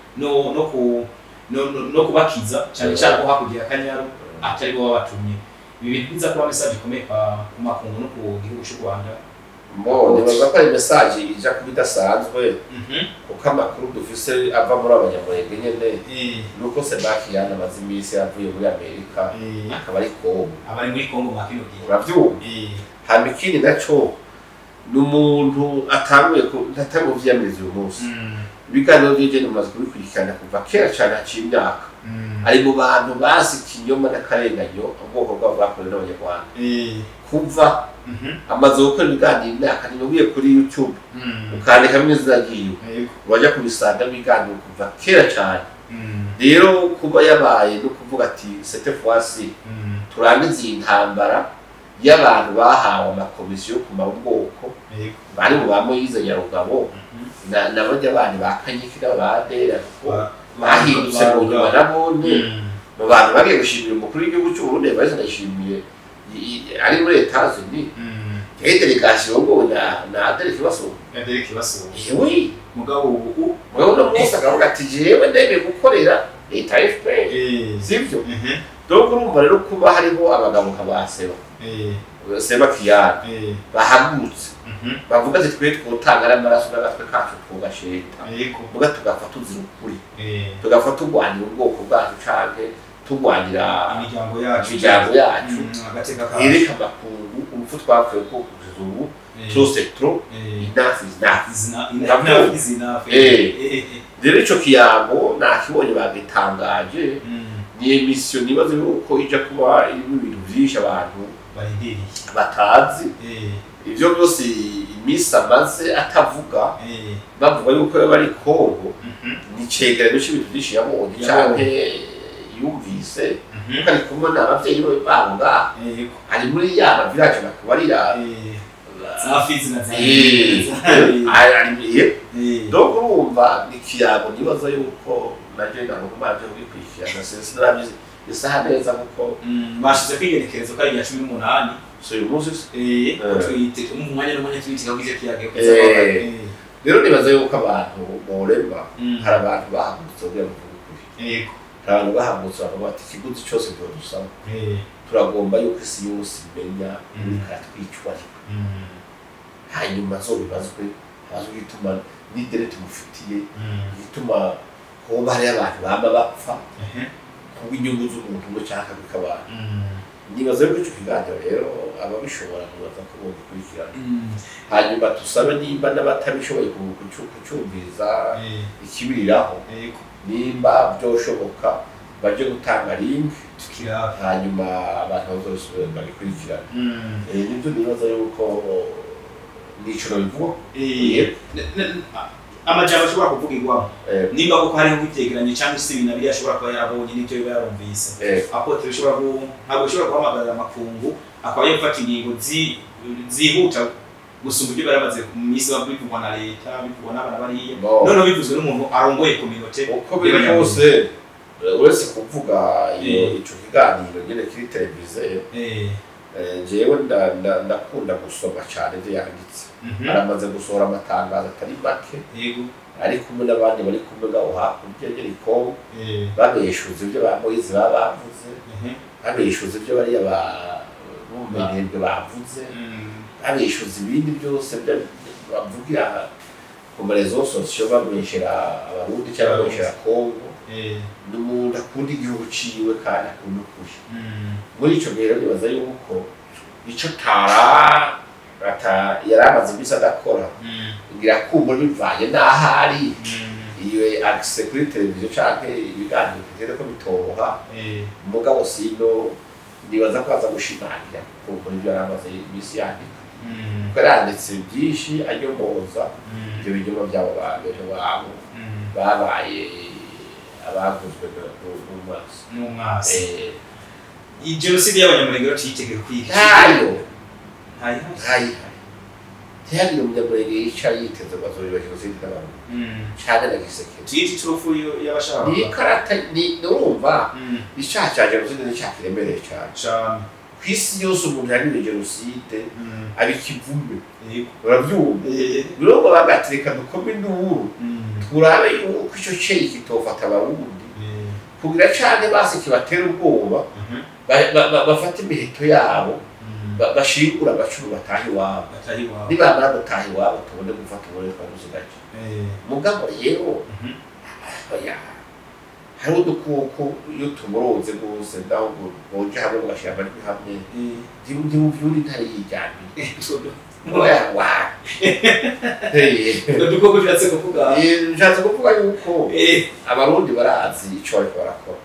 no kubakiza, cyane cyane ko hakurya ya Kanyaru atari bo babatumye. Ibi bintu biza kuba message ikomeye ku makungu no ku gihugu cy'u Rwanda. Mbo nibaza ko ari message ija kuba idasanzwe, kuko amakuru dufise ava muri abanyamulenge nyene nuko Sebakiyana amaze iminsi yavuye muri Amerika akaba ari Kongo, abari muri Kongo mwa kino gihe. Uravyumva? Hama ikindi naco ni umuntu atanguye kuvyiyamiriza uyu munsi. Ibiganiro vyiwe bimaze kubikurikirana kuva kera cane, haciye imyaka. Ari mu bantu bazi ikinyoma n'akarenganyo ubwoko bwabo bwakorewe n'abanyarwanda. Kuva amaze gukora ibiganiro imyaka, ntibigiye kuri YouTube ukandikamo izina ryiwe urajya kubisanga ibiganiro kuva kera cane. Rero kuba yabaye no kuvuga ati cette fois-ci turangize iyi ntambara y'abantu bahawe amakomisiyo kumara ubwoko, bari mu ba Moise Nyarugabo na barya bandi ba Kanyiki n'abadera bahindutse mu nyuma nabone mu bantu bagiye gushimira umukuru w'igihugu cy'u Burundi Evariste Ndayishimiye ari muri Etats-Unis. Yari delegation ngo na Adele Kibasumba. Adele Kibasumba. Yewe mugabo ubu mugabo no munsi akavuga ati jewe ndemeye gukorera leta FPR. Sivyo? Donc urumva rero kuba hariho abagabo nka ba Seba. Sebakiyana bahagurutse bavuga ati twe twotanga n'amaraso n'agatwe kacu tugasheta, muga tugapfa tuzira ukuri, tugapfa turwanira ubwoko bwacu canke turwanira imiryango yacu, yereka amakungu urupfu twapfuye ko kugeza ubu trop c'est trop, enough is enough. Rero ico kiyago nakibonye bagitangaje, ni emission nibaze yuko ija kuba irimo ibintu vyinshi abantu batazi. Ivyo byose iminsi amaze atavuga, bavuga yuko bari Kongo, ni cegeranyo c'ibintu vyinshi yabonye canke yumvise, kuko ari kumwe n'abavyeyi babo ngaha, ari muri ya village bakubarira Donc urumva ni ikiyago nibaza yuko naje nagomba kugikurikirana, sinabyize isaha neza kuko bashize kwigerekereza ko ari iya 18. So uyu munsi twite mu mwanya n'umwanya twite ko ivyo kiyago. Rero nibaza yuko abantu boremba, hari abantu bahagurutse kugira ngo bavuge ukuri. Hari abantu bahagurutse bakavuga bati ikiguzi cyose turadusaba, turagomba yuko isi yose imenya uriko aratwicwa ariko hanyuma azobibazwe, abazwe igituma n'idere tumufitiye, igituma hoba hariyo abantu bama bapfa kubw'inyungu z'umuntu umwe canke akagwi k'abantu. Nibaza yuko ico kiganiro rero ababishobora kubaza ko bogikurikirana, hanyuma tusabe nimba n'abatabishoboye kucumviriza ikibiriraho, nimba byoshoboka Baje gutanga link hanyuma abantu bazose bagikurikirana. Nibyo nibaza yuko nico bivuga. Amajambo ashobora kuvugirwamo nimba koko hariho nk'ivyegeranyo cyangwa se ibintu biriya ashobora kuba yarabonye n'ibyo biba yarumvise, apotre bishobora ntabwo bishobora guhamagarira amakungu akaba yofata ingingo zihuta gusumba ibyo bari bamaze mu minsi bivugwa na leta, bivugwa n'abana bariya, noneho bivuzwe n'umuntu arongoye kominote. Uko biri kose, uretse kuvuga ico kiganiro nyene kiri televiziyo, jewe ndakunda gusoma cyane ibyo yanditse. Aramaze gusohora amatangazo atari make, ari kumwe n'abandi bari kumwe ngaho hakurya y'Kongo, babeshuza ibyo ba Moise baba bavuze, babeshuza ibyo bariya ba Bumenembwe bavuze, babeshuza ibindi byose bavugira ku marezo sosiyo, babeshera Abarundi cyangwa babeshera Kongo. Ni umuntu akunda igihugu ciwe kandi akunda ukuri. Muri ico gihe rero nibaza yuko ico tara yari amaze iminsi adakora, ngira kumbura bivanye n'aho ari, iyo accès kuri televiziyo canke ibiganiro bitera ko bitoha, mugabo sino nibaza ko aza gushimangira kumbura ibyo yari amaze iminsi yandika, kuko yaranditse byinshi anyomoza ibyo binyoma by'abo bantu babo babaye abaguzwe n'umwasi. Jenoside y'Abanyamulenge tuyitege kwiga ntayo ntayihari, ntihagire Umunyamulenge yica yiteze ngo azobiba jenoside n'abantu canke na Gisekedi. Tuyite iturufu y'abashaka ni ikarata, ni urumva icaha ca jenoside ni icaha kiremereye cane kw'isi yose. Umuntu yariwe jenoside aba ikivume, uravyumva? Birumva bagatereka dukome induru, turabe yuko ico ceyi kitofata Abarundi kugira canke basi kibatera ubwoba, bafata imiheto yabo bashingura amacumu bataha iwabo. Nibamara gutaha iwabo tubone gufata ubone twadusigaje. Mugabo rero hariho udukoko iyo tumuroze rwose naho boja hamwe bagashira amajwi hamwe, ntibuvyura intare yiryamiye. Udukoko ushatse kuvuga? Nshatse kuvuga yuko Abarundi barazi ico bariko barakora,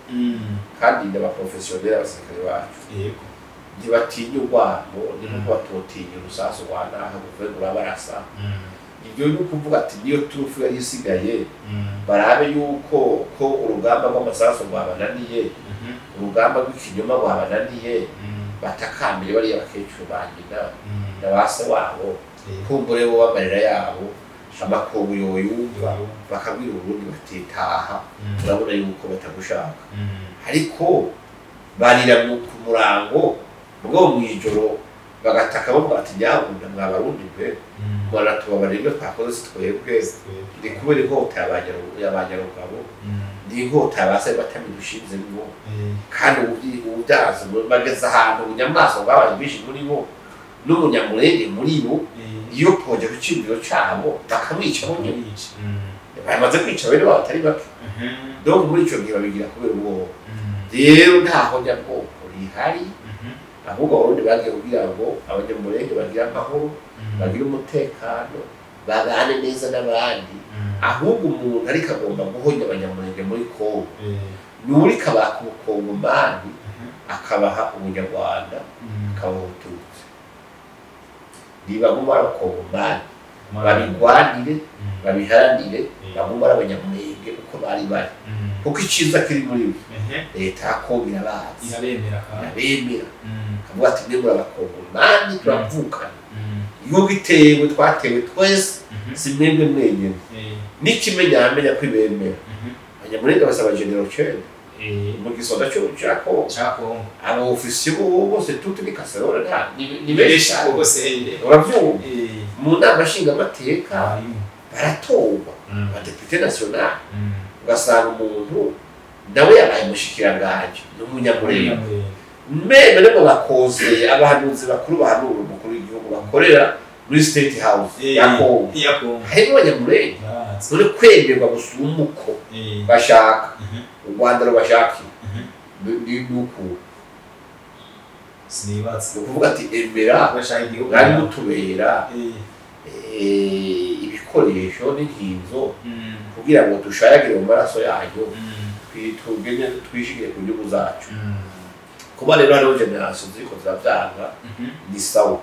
kandi n'abaprofesiyoneri abasirikare bacu ntibatinya urwamo, ni nkuko batotinya urusasu rwa naha kuvuga urabarasa. Ibyo ni ukuvuga ati niyo turufu yari isigaye, barabe yuko ko urugamba rw'amasasu rwabananiye, urugamba rw'ikinyoma rwabananiye, batakambire bariya bakecuru ba nyina na ba se wabo, kumbure bo bamarira yabo amakungu yoyumva, bakabwira Uburundi batitaha, turabona yuko batagushaka. Ariko barira ku murango mugabo mw'ijoro bagataka bavuga ati nyabunda mwa Barundi mwe mwaratubabarira ibyo twakoze si twebwe, ni kubera inkota y'abanyarugabo, ni inkota ya ba se batamidushizemwo, kandi ubuvyazi bageze ahantu ubunyamaswa bwabaye bwinshi muri bo, n'Umunyamulenge muri bo iyo koje ku ciyumviro cabo bakamwica bo nyene, bamaze kwica bene babo batari bake. Donc muri ico gihe babigira kubera ubwoba. Rero ntaho nyabwoko rihari, ahubwo Abarundi bagiye kugira ngo Abanyamulenge bagire amahoro, bagire umutekano, babane neza n'abandi. Ahubwo umuntu ariko agomba guhonya Abanyamulenge muri Kongo, ni uriko abaka ubukongomani akabaha Ubunyarwanda, akabaha Ubututsi. Nibaguma ari abakongomani babigwanire, babiharanire, baguma ari Abanyamulenge uko bari bari, kuko iciza kiri muri bo, leta ya Kongo irabazi, irabemera, kavuga ati mwe muri abakongomani turavukana, iyo bitewe twatewe twese, si mwebwe mwenyene. N'ikimenyamenya ko ibemera, Abanyamulenge basaba généraux cenda mu gisoda ca Kongo, aba ofisiye bo bose tuti ni casserole, ni benshi cyane, uravyumva? Mu nama nshingamateka baratorwa abadepite national, ugasanga umuntu nawe yabaye umushikiranganji ni Umunyamulenge, même no mu bakoze abahanuzi bakuru bahanura umukuru w'igihugu bakorera muri State House ya Kongo harimo Abanyamulenge. None kwemerwa gusumba uko bashaka u Rwanda rubashakiye ni uku Sinibatse. Ni ukuvuga ati emera mwari mutubera ibikoresho n'inkinzo kugira ngo dushayagire mu maraso yanyu. Twigene twishikiye ku nyungu zacu. Kuba rero hariho generation ziriko ziravyanga ni sawa,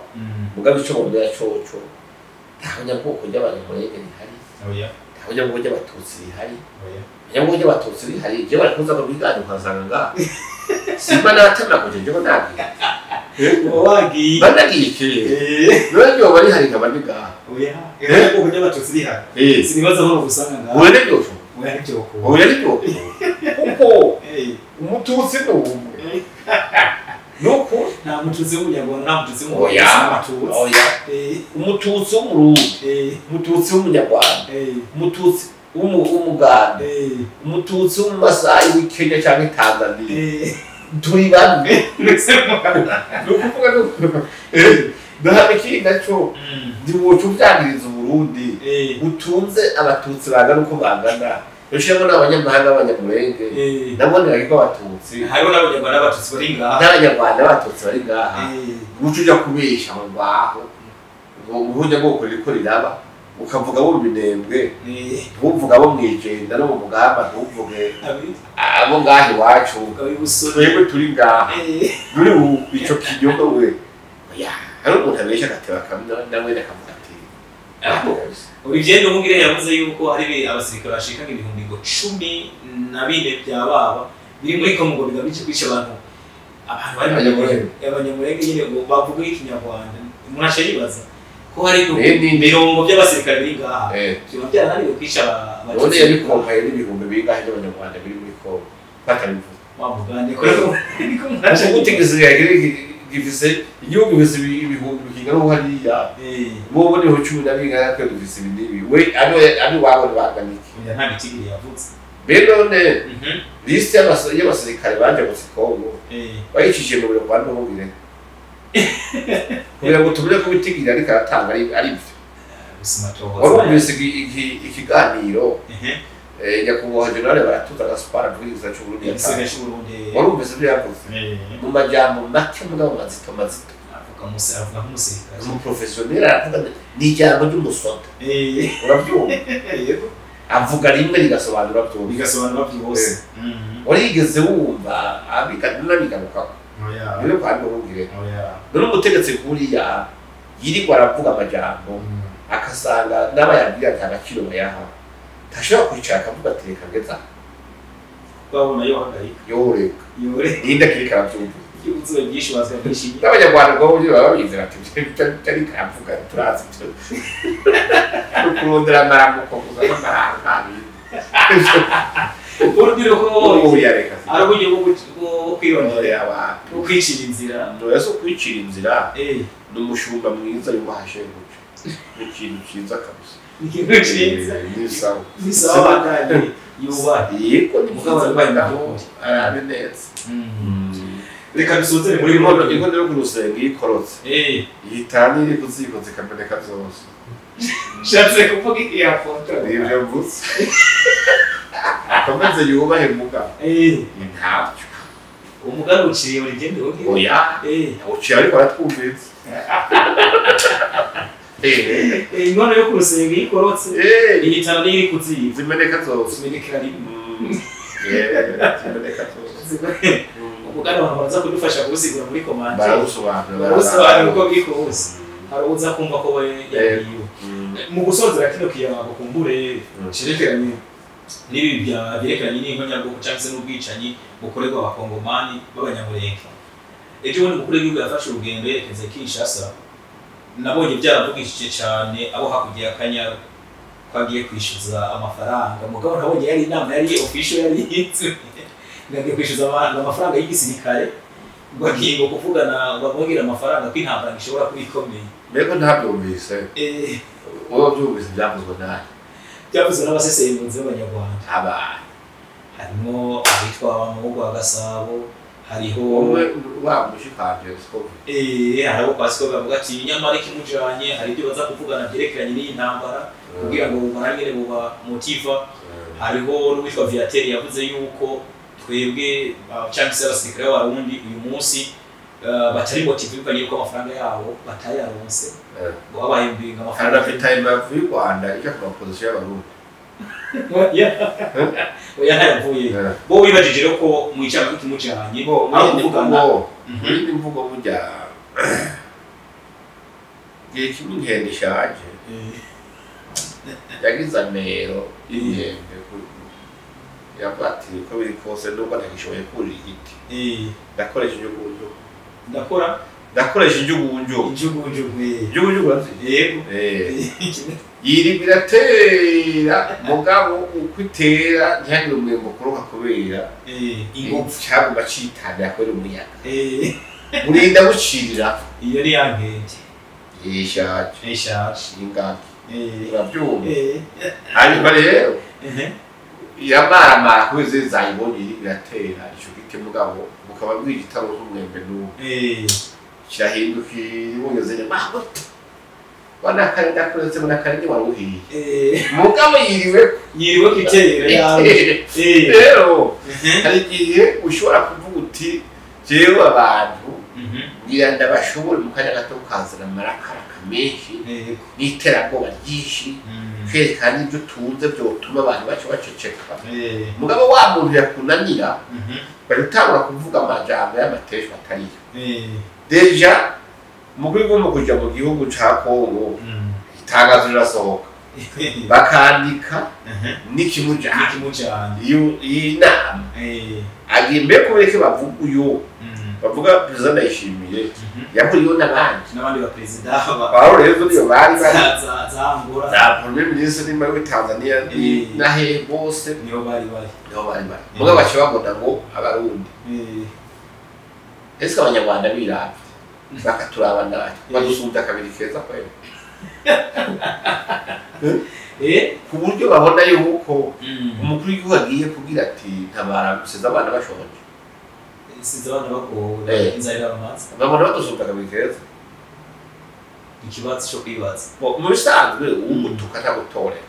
mugabe ico bomera coco, nta nyabwoko ry'Abanyamurenge rihari, nta nyabwoko ry'Abatutsi rihari. Nyabwoko ry'Abatutsi rihari, jewe barakuza ngo bigane ukasanga ngaha simba natemaguje, jewe nagiye. Uba wagiye. Banagiye kera. None ryoba rihari nkaba ndi ngaha? Oya, ubwoko bw'Abatutsi rihari, sinibaza aho bagusanga ngaha. Oya, ntibyoshoboka. Oya, ntibyokunda. Oya, ntibyokunda, kuko Umututsi ni umwe, nuko Nta Mututsi w'Umunyarwanda, nta Mututsi w'Umurundi. Oya. N'Abatutsi. Oya, Umututsi w'Umurundi, Umututsi w'Umunyarwanda, Umututsi w'Umuganda, Umututsi w'Umumasayi w'i Kenya cyangwa Tanzania, turi bamwe. Ni ukuvuga duhana ikindi nacyo, ntiwoca uvyangiriza Uburundi utunze Abatutsi bangana uko bangana, ushiramo n'abanyamahanga b'Abanyamurenge, naboneraga ko Abatutsi Hariho n'Abanyarwanda b'Abatutsi bari ngaha. N'Abanyarwanda b'Abatutsi bari ngaha. Guca uja kubesha aho ngaho ngo ubunyabwoko ririko riraba, ukavuga abo mu Minembwe, ntuvuge abo mw'Ijenda no mu Mugamba, ntuvuge abo ngaha iwacu, twebwe turi ngaha nuri ico kinyoma we. Oya, hari umuntu abesha agateba kamwe nawe akavuga ati Olivier Nduhungirehe yavuze yuko hari abasirikare bashika ibihumbi ngo 14 bya baba biri muri Kongo bigamije kwica abantu bari mu Abanyamurenge. Abanyamurenge nyine ngo bavuga Ikinyarwanda. Umuntu aca yibaza ko hari Ni- mirongo by'abasirikare biri ngaha byaba byarananiwe kwica None Abatutsi. yabikompaye n'ibihumbi bingahe by'Abanyarwanda biri muri Kongo batabivuze? Wa mugani ko niko umuntu aca Ubu gisigaye gifise igihugu gifise ibihumbi bikingana uko hariya, bobo niho 12 twe dufise ibi n'ibi, we abi wabo ntibangana iki? Oya, nta gitigiri yavutse. Rero none lisite y'abasirikare baje gusa Kongo bayicishije mu biro kwa Nduhungirehe kugira ngo tumenye ko ibitigiri ariko aratanga ari byo. Gusoma tohoza. Warumvise ikiganiro nyakubahwa General Baratuza Gaspard avuga c'Uburundi Igisirikare yatanze? c'Uburundi. Warumvise ibyo yavuze mu majambo make mugabo mazito mazito? Avuga avuga nk'umusirikare. Umuprofesiyoneri aravuga ati, ni ijambo ry'umusoda. Urabyumva? Yego. Avuga rimwe rigasobanura byose. Bigasobanura byose. Warigeze wumva n'abigarukako? Oya. Niwe kwa Nduhungirehe. Oya. None umutegetsi nkuriya yirirwa aravuga amajambo, akasanga n'abayabwira nta gaciro bayaha, ntashobora kwicara akavuga ati reka ngeza? Babona yohagarika. Yoreka. Yore. Ninde akiriko aravyumva? Ibibazo byinshi bazwa byinshi. N'Abanyarwanda ubwo buryo baba babizera ati ibyo ariko aravuga turazi ibyo ni ukurondera amaramuko gusa n'amaranga. Urubyiruko Oya, reka. Ari uburyo bwo kwirondera, Oya, wapi. bwo kwicira inzira. Oya, si ukwicira inzira, ni umushumba mwiza yubaha shebuja, ni ikintu ciza kabisa. Ni ikintu cyiza. Ni sawa. Ni sawa, bandanye yubahe. Yego, ni Mugabo byiza. arwaye Mugabo mu by'ukuri. arabe neza. Reka dusozere Muri muri inkono, inkono yo ku rusenge iyo ikorotse, ihitana iri ku ziko zikameneka zose. Shatse kuvuga iki yafoto? Nibyo mvuze, akomeze yubahe mugabo ntabyo. Umugani uciye Olivier Nduhungirehe. Oya, uciye ariko aratwumvise. Inkono yo ku rusenge iyo ikorotse, ihitana n'iri ku ziko. Zimeneka zose. Zimenekera rimwe. Zimeneka zose. Umugani abantu baraza kudufasha kuwusigura muri commentaire. Barawusobanura. Barawusobanura uko biri kose, hari uza kumva ko we yabwiwe. Mu gusozera kino kiyago, kumbure cerekeranye n'ibi byerekeranye n'inkonyabwoko cyangwa se n'ubwicanyi bukorerwa Abakongomani b'Abanyamurenge, ejo bundi umukuru w'igihugu yafashe urugendo yerekeza i Kinshasa. Nabonye byaravugishije cyane abo hakurya y'Akanyaru ko agiye kwishyuza amafaranga, mugabo nabonye yari inama yari official yari yitse ngo agiye kwishyuza amafaranga y'igisirikare, ngo agiye ngo kuvugana ngo abongere amafaranga, ko intambara ngo ishobora kuba ikomeye. Mbega ntabyumvise? Wowe wabyumvise byavuzwe nabi? Byavuzwe n'abasesenguzi b'Abanyarwanda. Abantu? Harimo abitwa Bamugo wa Gasabo, hariho Wowe wa mushikanje siko? Hari abo kwa Siko bavuga ati nyamara ikimujanye hari ibyo baza kuvugana byerekeranye n'iyi ntambara kugira ngo barangire buba motiva. Hariho n'uwitwa Viateur yavuze yuko twebwe cyangwa se abasirikare b'Abarundi uyu munsi batari motive bivanye yuko amafaranga yabo batayaronse, ngo babahembinga amafaranga. Anafite imbavu y'u Rwanda ijya ku ma positions y'Abarundi. Oya ntayavuye. Bo wibajije rero ko mwicara ko kimujanye aho kuvugana muri imvugo burya gihe kimwe inkende ishaje yagize amero y'inkende yavuga ati uko biri kose nubwo ntagishoboye kurira igiti ndakoresha injugunjugu ndakoresha injugunjugu injugunjugu yego yirirwa iratera mugabo uko itera ntihagire umurembo ukoroka kubera ingufu cyaguma citanira kubera umuyaga burinda bucirira iyo ni ya nkende ishaje ingagi urabyumva hanyuma rero iramaramara kubera izindi zayibonye iriko iratera ico giti mugabo bukaba bwije itaronka umwembe n'umwe kirahindukira ibonye zene mabuto wanakare ndakuretse munakare ni waruhiye mugabo yiriwe kitera yawe rero hari igihe ushobora kuvuga uti jewe abantu ngira ndabashobore mu kanya gato ukazana amarakaraka menshi n'iterabwoba ryinshi kerekana ibyo utunze byotuma abantu baca baceceka mugabo wa muntu yakunanira bari utangura kuvuga amajambo y'amateshwa atariyo deja umukuru w'igihugu kuja mu gihugu ca Kongo itangazo rirasohoka bakandika n'ikimujanye iyi nama agiye mbere kubereke bavuga uyu bavuga perezida Ndayishimiye yahuriyeho n'abandi ba perezida aho rero niyo bari bari za Angola za premier ministre nimba w'i Tanzania nahe bose niho bari bari mugabo baca babona ngo abarundi ese abanyarwanda biravye bakaturaba natwe badusumbya kabiri keza kweli ku buryo babona yuko umukuru w'igihugu agiye kugira ati ntabara gusiza abana bashonje siza abana bagowe inzara irabamaze babona badusumbya kabiri keza ikibazo cyo kwibaza mu bisanzwe uwumutuka ntagutorera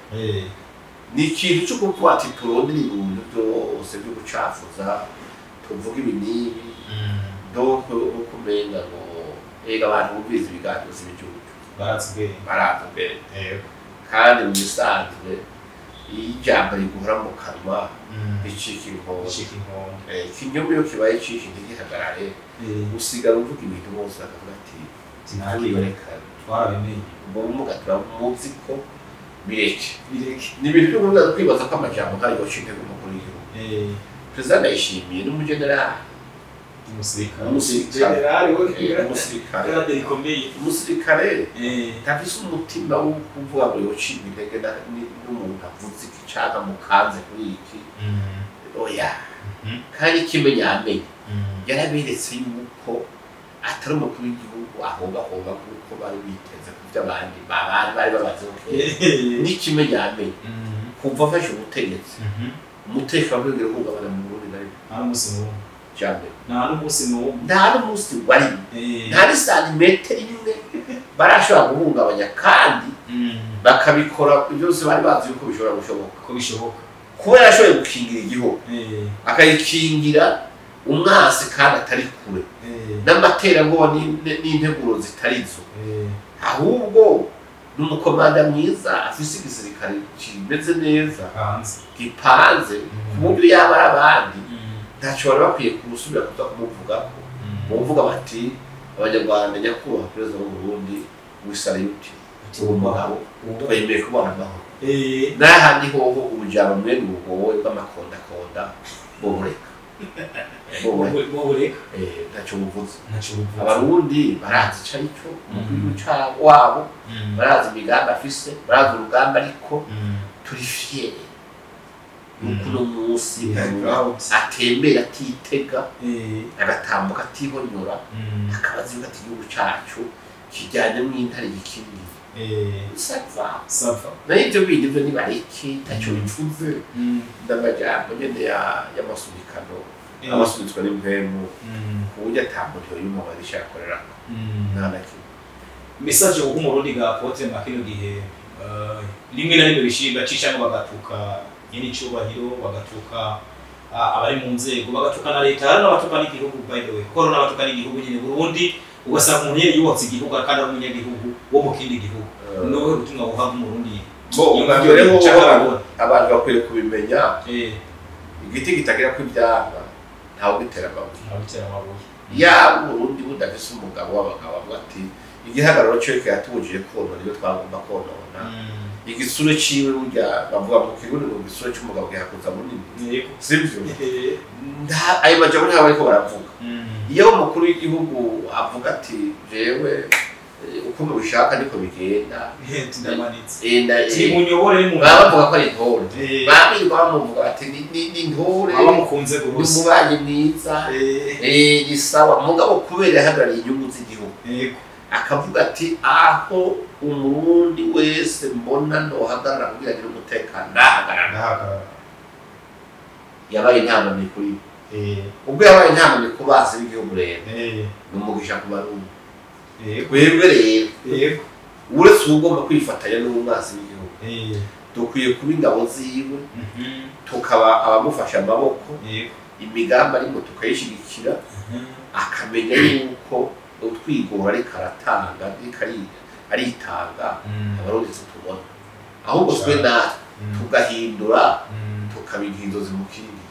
ni ikintu cyo kuvuga ati turondere ibintu byose byo gucafuza tuvuga ibi n'ibi donc uko umenga ngo ega abantu bumviriza ibiganiro z'ibijuju barazi ubwenge kandi mu bisanzwe iyo ijambo riguhora mu kanwa ricika inkonda ikinyoma iyo kibaye cinshi ntigihagarare usigara uvuga ibintu bose bakavuga ati sinakiboneka twarabimenye ubwo bumuga turamuzi ko bireke ni ibintu byo kuvuga kwibaza ko amajambo nk'ayo yoca intege umukuru w'igihugu perezida Ndayishimiye n'umujenerali umusirikare ntafise umutima wo kuvuga ngo yocibwa intege n'umuntu avuze iki canke amukanze kuri iki oya kandi ikimenyamenya yaraberetse yuko atari umukuru w'igihugu ahobahomba kuko bari biteze kuvyo abandi bari babazeho kera n'ikimenyamenya kuva afashe ubutegetsi umutekano w'ibigero uhungabana mu Burundi na rimwe nta n'umunsi n'umwe nta n'umunsi warimo nta n'isantimetero imwe barashobora guhungabanya kandi bakabikora byose bari bazi yuko bishobora gushoboka ko bishoboka kuba yarashoboye gukingira igihugu akayikingira umwasi kandi atari kure n'amaterabwoba n'integuro zitari zo ahubwo ni umukomanda mwiza afise igisirikare kimeze neza gipanze ku buryo yaba ari abandi ntacyo bari bakwiye gusubira kuza kumuvugako bumvuga bati abanyarwanda nyakubahwa perezida w'u Burundi wisariyuti uwo mugabo twemeye kubana amahoro n'ahandi hoho ubujambo mwene bugowe bw'amakondakonda bubureka ntacyo buvuze abarundi barazi ico arico umukuru wabo barazi imigambi afise barazi urugamba ariko turi fiere nuko uno munsi atembera atitega agatambuka atihonyora akabaza yuko ati igihugu cacu kijyanye mw'intare gikingiye sava nayo ivyo bindi vyo nibareke ntaco bivuze n'amajambo nyene y'amasunikano abasunitswe n'impwemu ku buryo ata muntu yoyumva ngo arisha yakorerako nta na kimwe message uha umurundi ga Apotre mwa kino gihe rimwe na rimwe bacishamwo bagatuka nyene icubahiro bagatuka abari mu nzego bagatuka na leta hari n'abatuka n'igihugu by the way kuko hari n'abatuka n'igihugu nyene Burundi ugasanga umuntu nyene yubatse igihugu kandi ari umunyagihugu wo mu kindi gihugu ni ubuhe butumwa buha umurundi ubwa mbere hoho Abantu bakwiye kubimenya. Igiti kitagira ko ivyama ntawe ugitera amabuye. Yaba Uburundi budafise umugabo w'abagabo avuga ati igihagararo ciwe kiratubujije konona ibyo twagomba konona, igisure ciwe burya bavuga mu Kirundi ngo igisure c'umugabo gihakuza munini, sivyo? Ayo majambo ntabwo bariko baravuga. Iyo umukuru w'igihugu avuga ati jewe uko mubishaka niko bigenda, baba bavuga ko ari intore, babirirwa bamuvuga bati ni intore, ni umubanyi mwiza, ni sawa. Mugabo kubera yahagarariye inyungu z'igihugu akavuga ati aho Umurundi wese mbona nohagarara kugira agire umutekano ndahagarara, yabaye intambamyi kuri we. Ubwo yabaye intambamyi ku basi b'igihugu rero ni umugisha ku Barundi. Twebwe rero uretse ugomba kwifatanya n'umwansi w'igihugu, dukwiye kuba ingabo ziwe, tukaba abamufasha amaboko, imigambi arimo tukayishigikira, akamenya yuko utwigora ariko aratanga, ariko aritanga, Abarundi tubona ahubwo twe natwe tugahindura tukabigira inzozi mu kindi.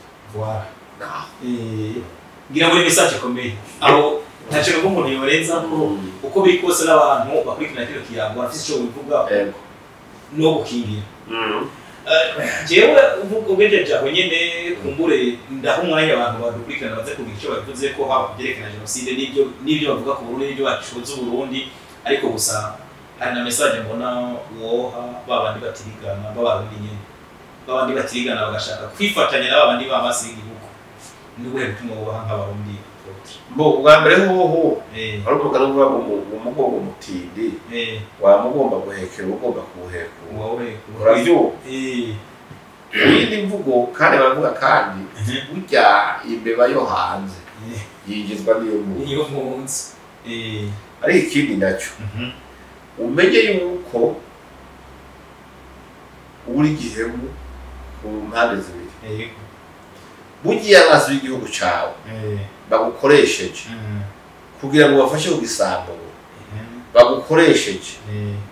Ngira ngo ni message ikomeye aho ntacyo ngo umuntu yorenza ko uko biri kose n'abantu bakurikirana kino kiyago bafite icyo bivuga no gukingira. Jewe ugejeje aho nyene kumbure ndaha umwanya abantu badukurikirana baze kugira icyo babivuze ko haba kubyerekana jenoside n'ibyo bavuga ku Burundi n'ibyo bacoza Uburundi, ariko gusa hari na message mbona woha babandi batirigana b'Abarundi nyene, babandi batirigana bagashaka kwifatanya n'abandi b'abasi b'igihugu. Ni ubuhe butumwa wobaha nk'Abarundi? Mbo ubwa mbere hoho ari umugani uvuga ngo umugongo mutindi wamugomba guhekera ugomba kuwuhekura, uravyumva? Iyindi mvugo kandi baravuga kandi burya imbeba yo hanze yinjizwa n'iyo mu nzu. Ariko ikindi naco umenye yuko uri gihemu ku mpande zibiri. Burya abansi b'igihugu cawe bagukoresheje kugira ngo bafashe kugisambura, bagukoresheje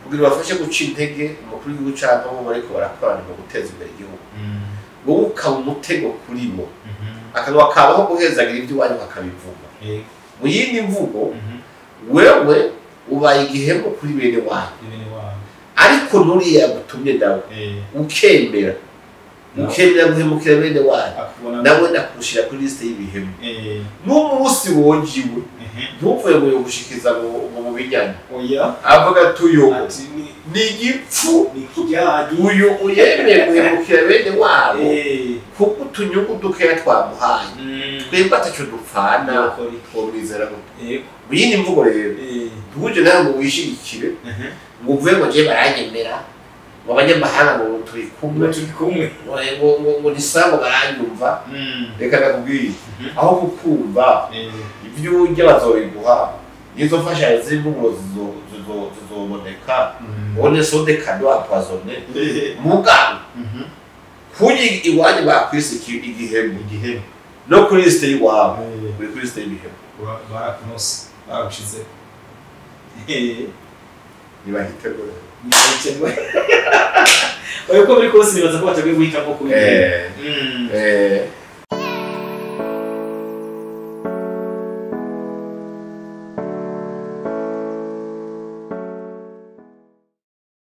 kugira bafashe guca intege umukuru w'igihugu canke abo bariko barakorana mu guteza imbere igihugu, wowe ukaba umutego kuri bo, akanwa kabaho guhezagira ibyo iwanyu bakabivuga. Mu yindi mvugo wewe ubaye igihembo kuri bene wanyu, ariko nuriya yagutumye nawe ukemera guhemukira bene wanyu, nawe nakushira kuri liste y'ibihemu. N'umunsi wojiwe ntuvuye ngo yogushikiza ngo mubinyane, avuga ati uyu ni igipfu, uyu uyemeye guhemukira bene wabo kuko utunyungu dukeya twamuhaye, twebwe ataco dupfana, twomwizera gute? Mu yindi mvugo rero ntuje nawe ngo wishigikire ngo uvuye ngo jewe baranyemera, ngo abanyamahanga ngo turi kumwe ngo ni sawa ngo baranyumva. Reka ndakubwire aho kukumva ibyo urya bazobiguha, n'izo mfashanyo z'imvuguro zizoboneka, ubone sont des cadeaux empoisonnés. Mugabo kuri iwanyu bakwise igihemu no kuri liste y'iwabo uri kuri liste y'ibihemu, barakunose baragushize nibahitegure. Oya uko biri kose nibaza ko bateguye guhitamo kuri.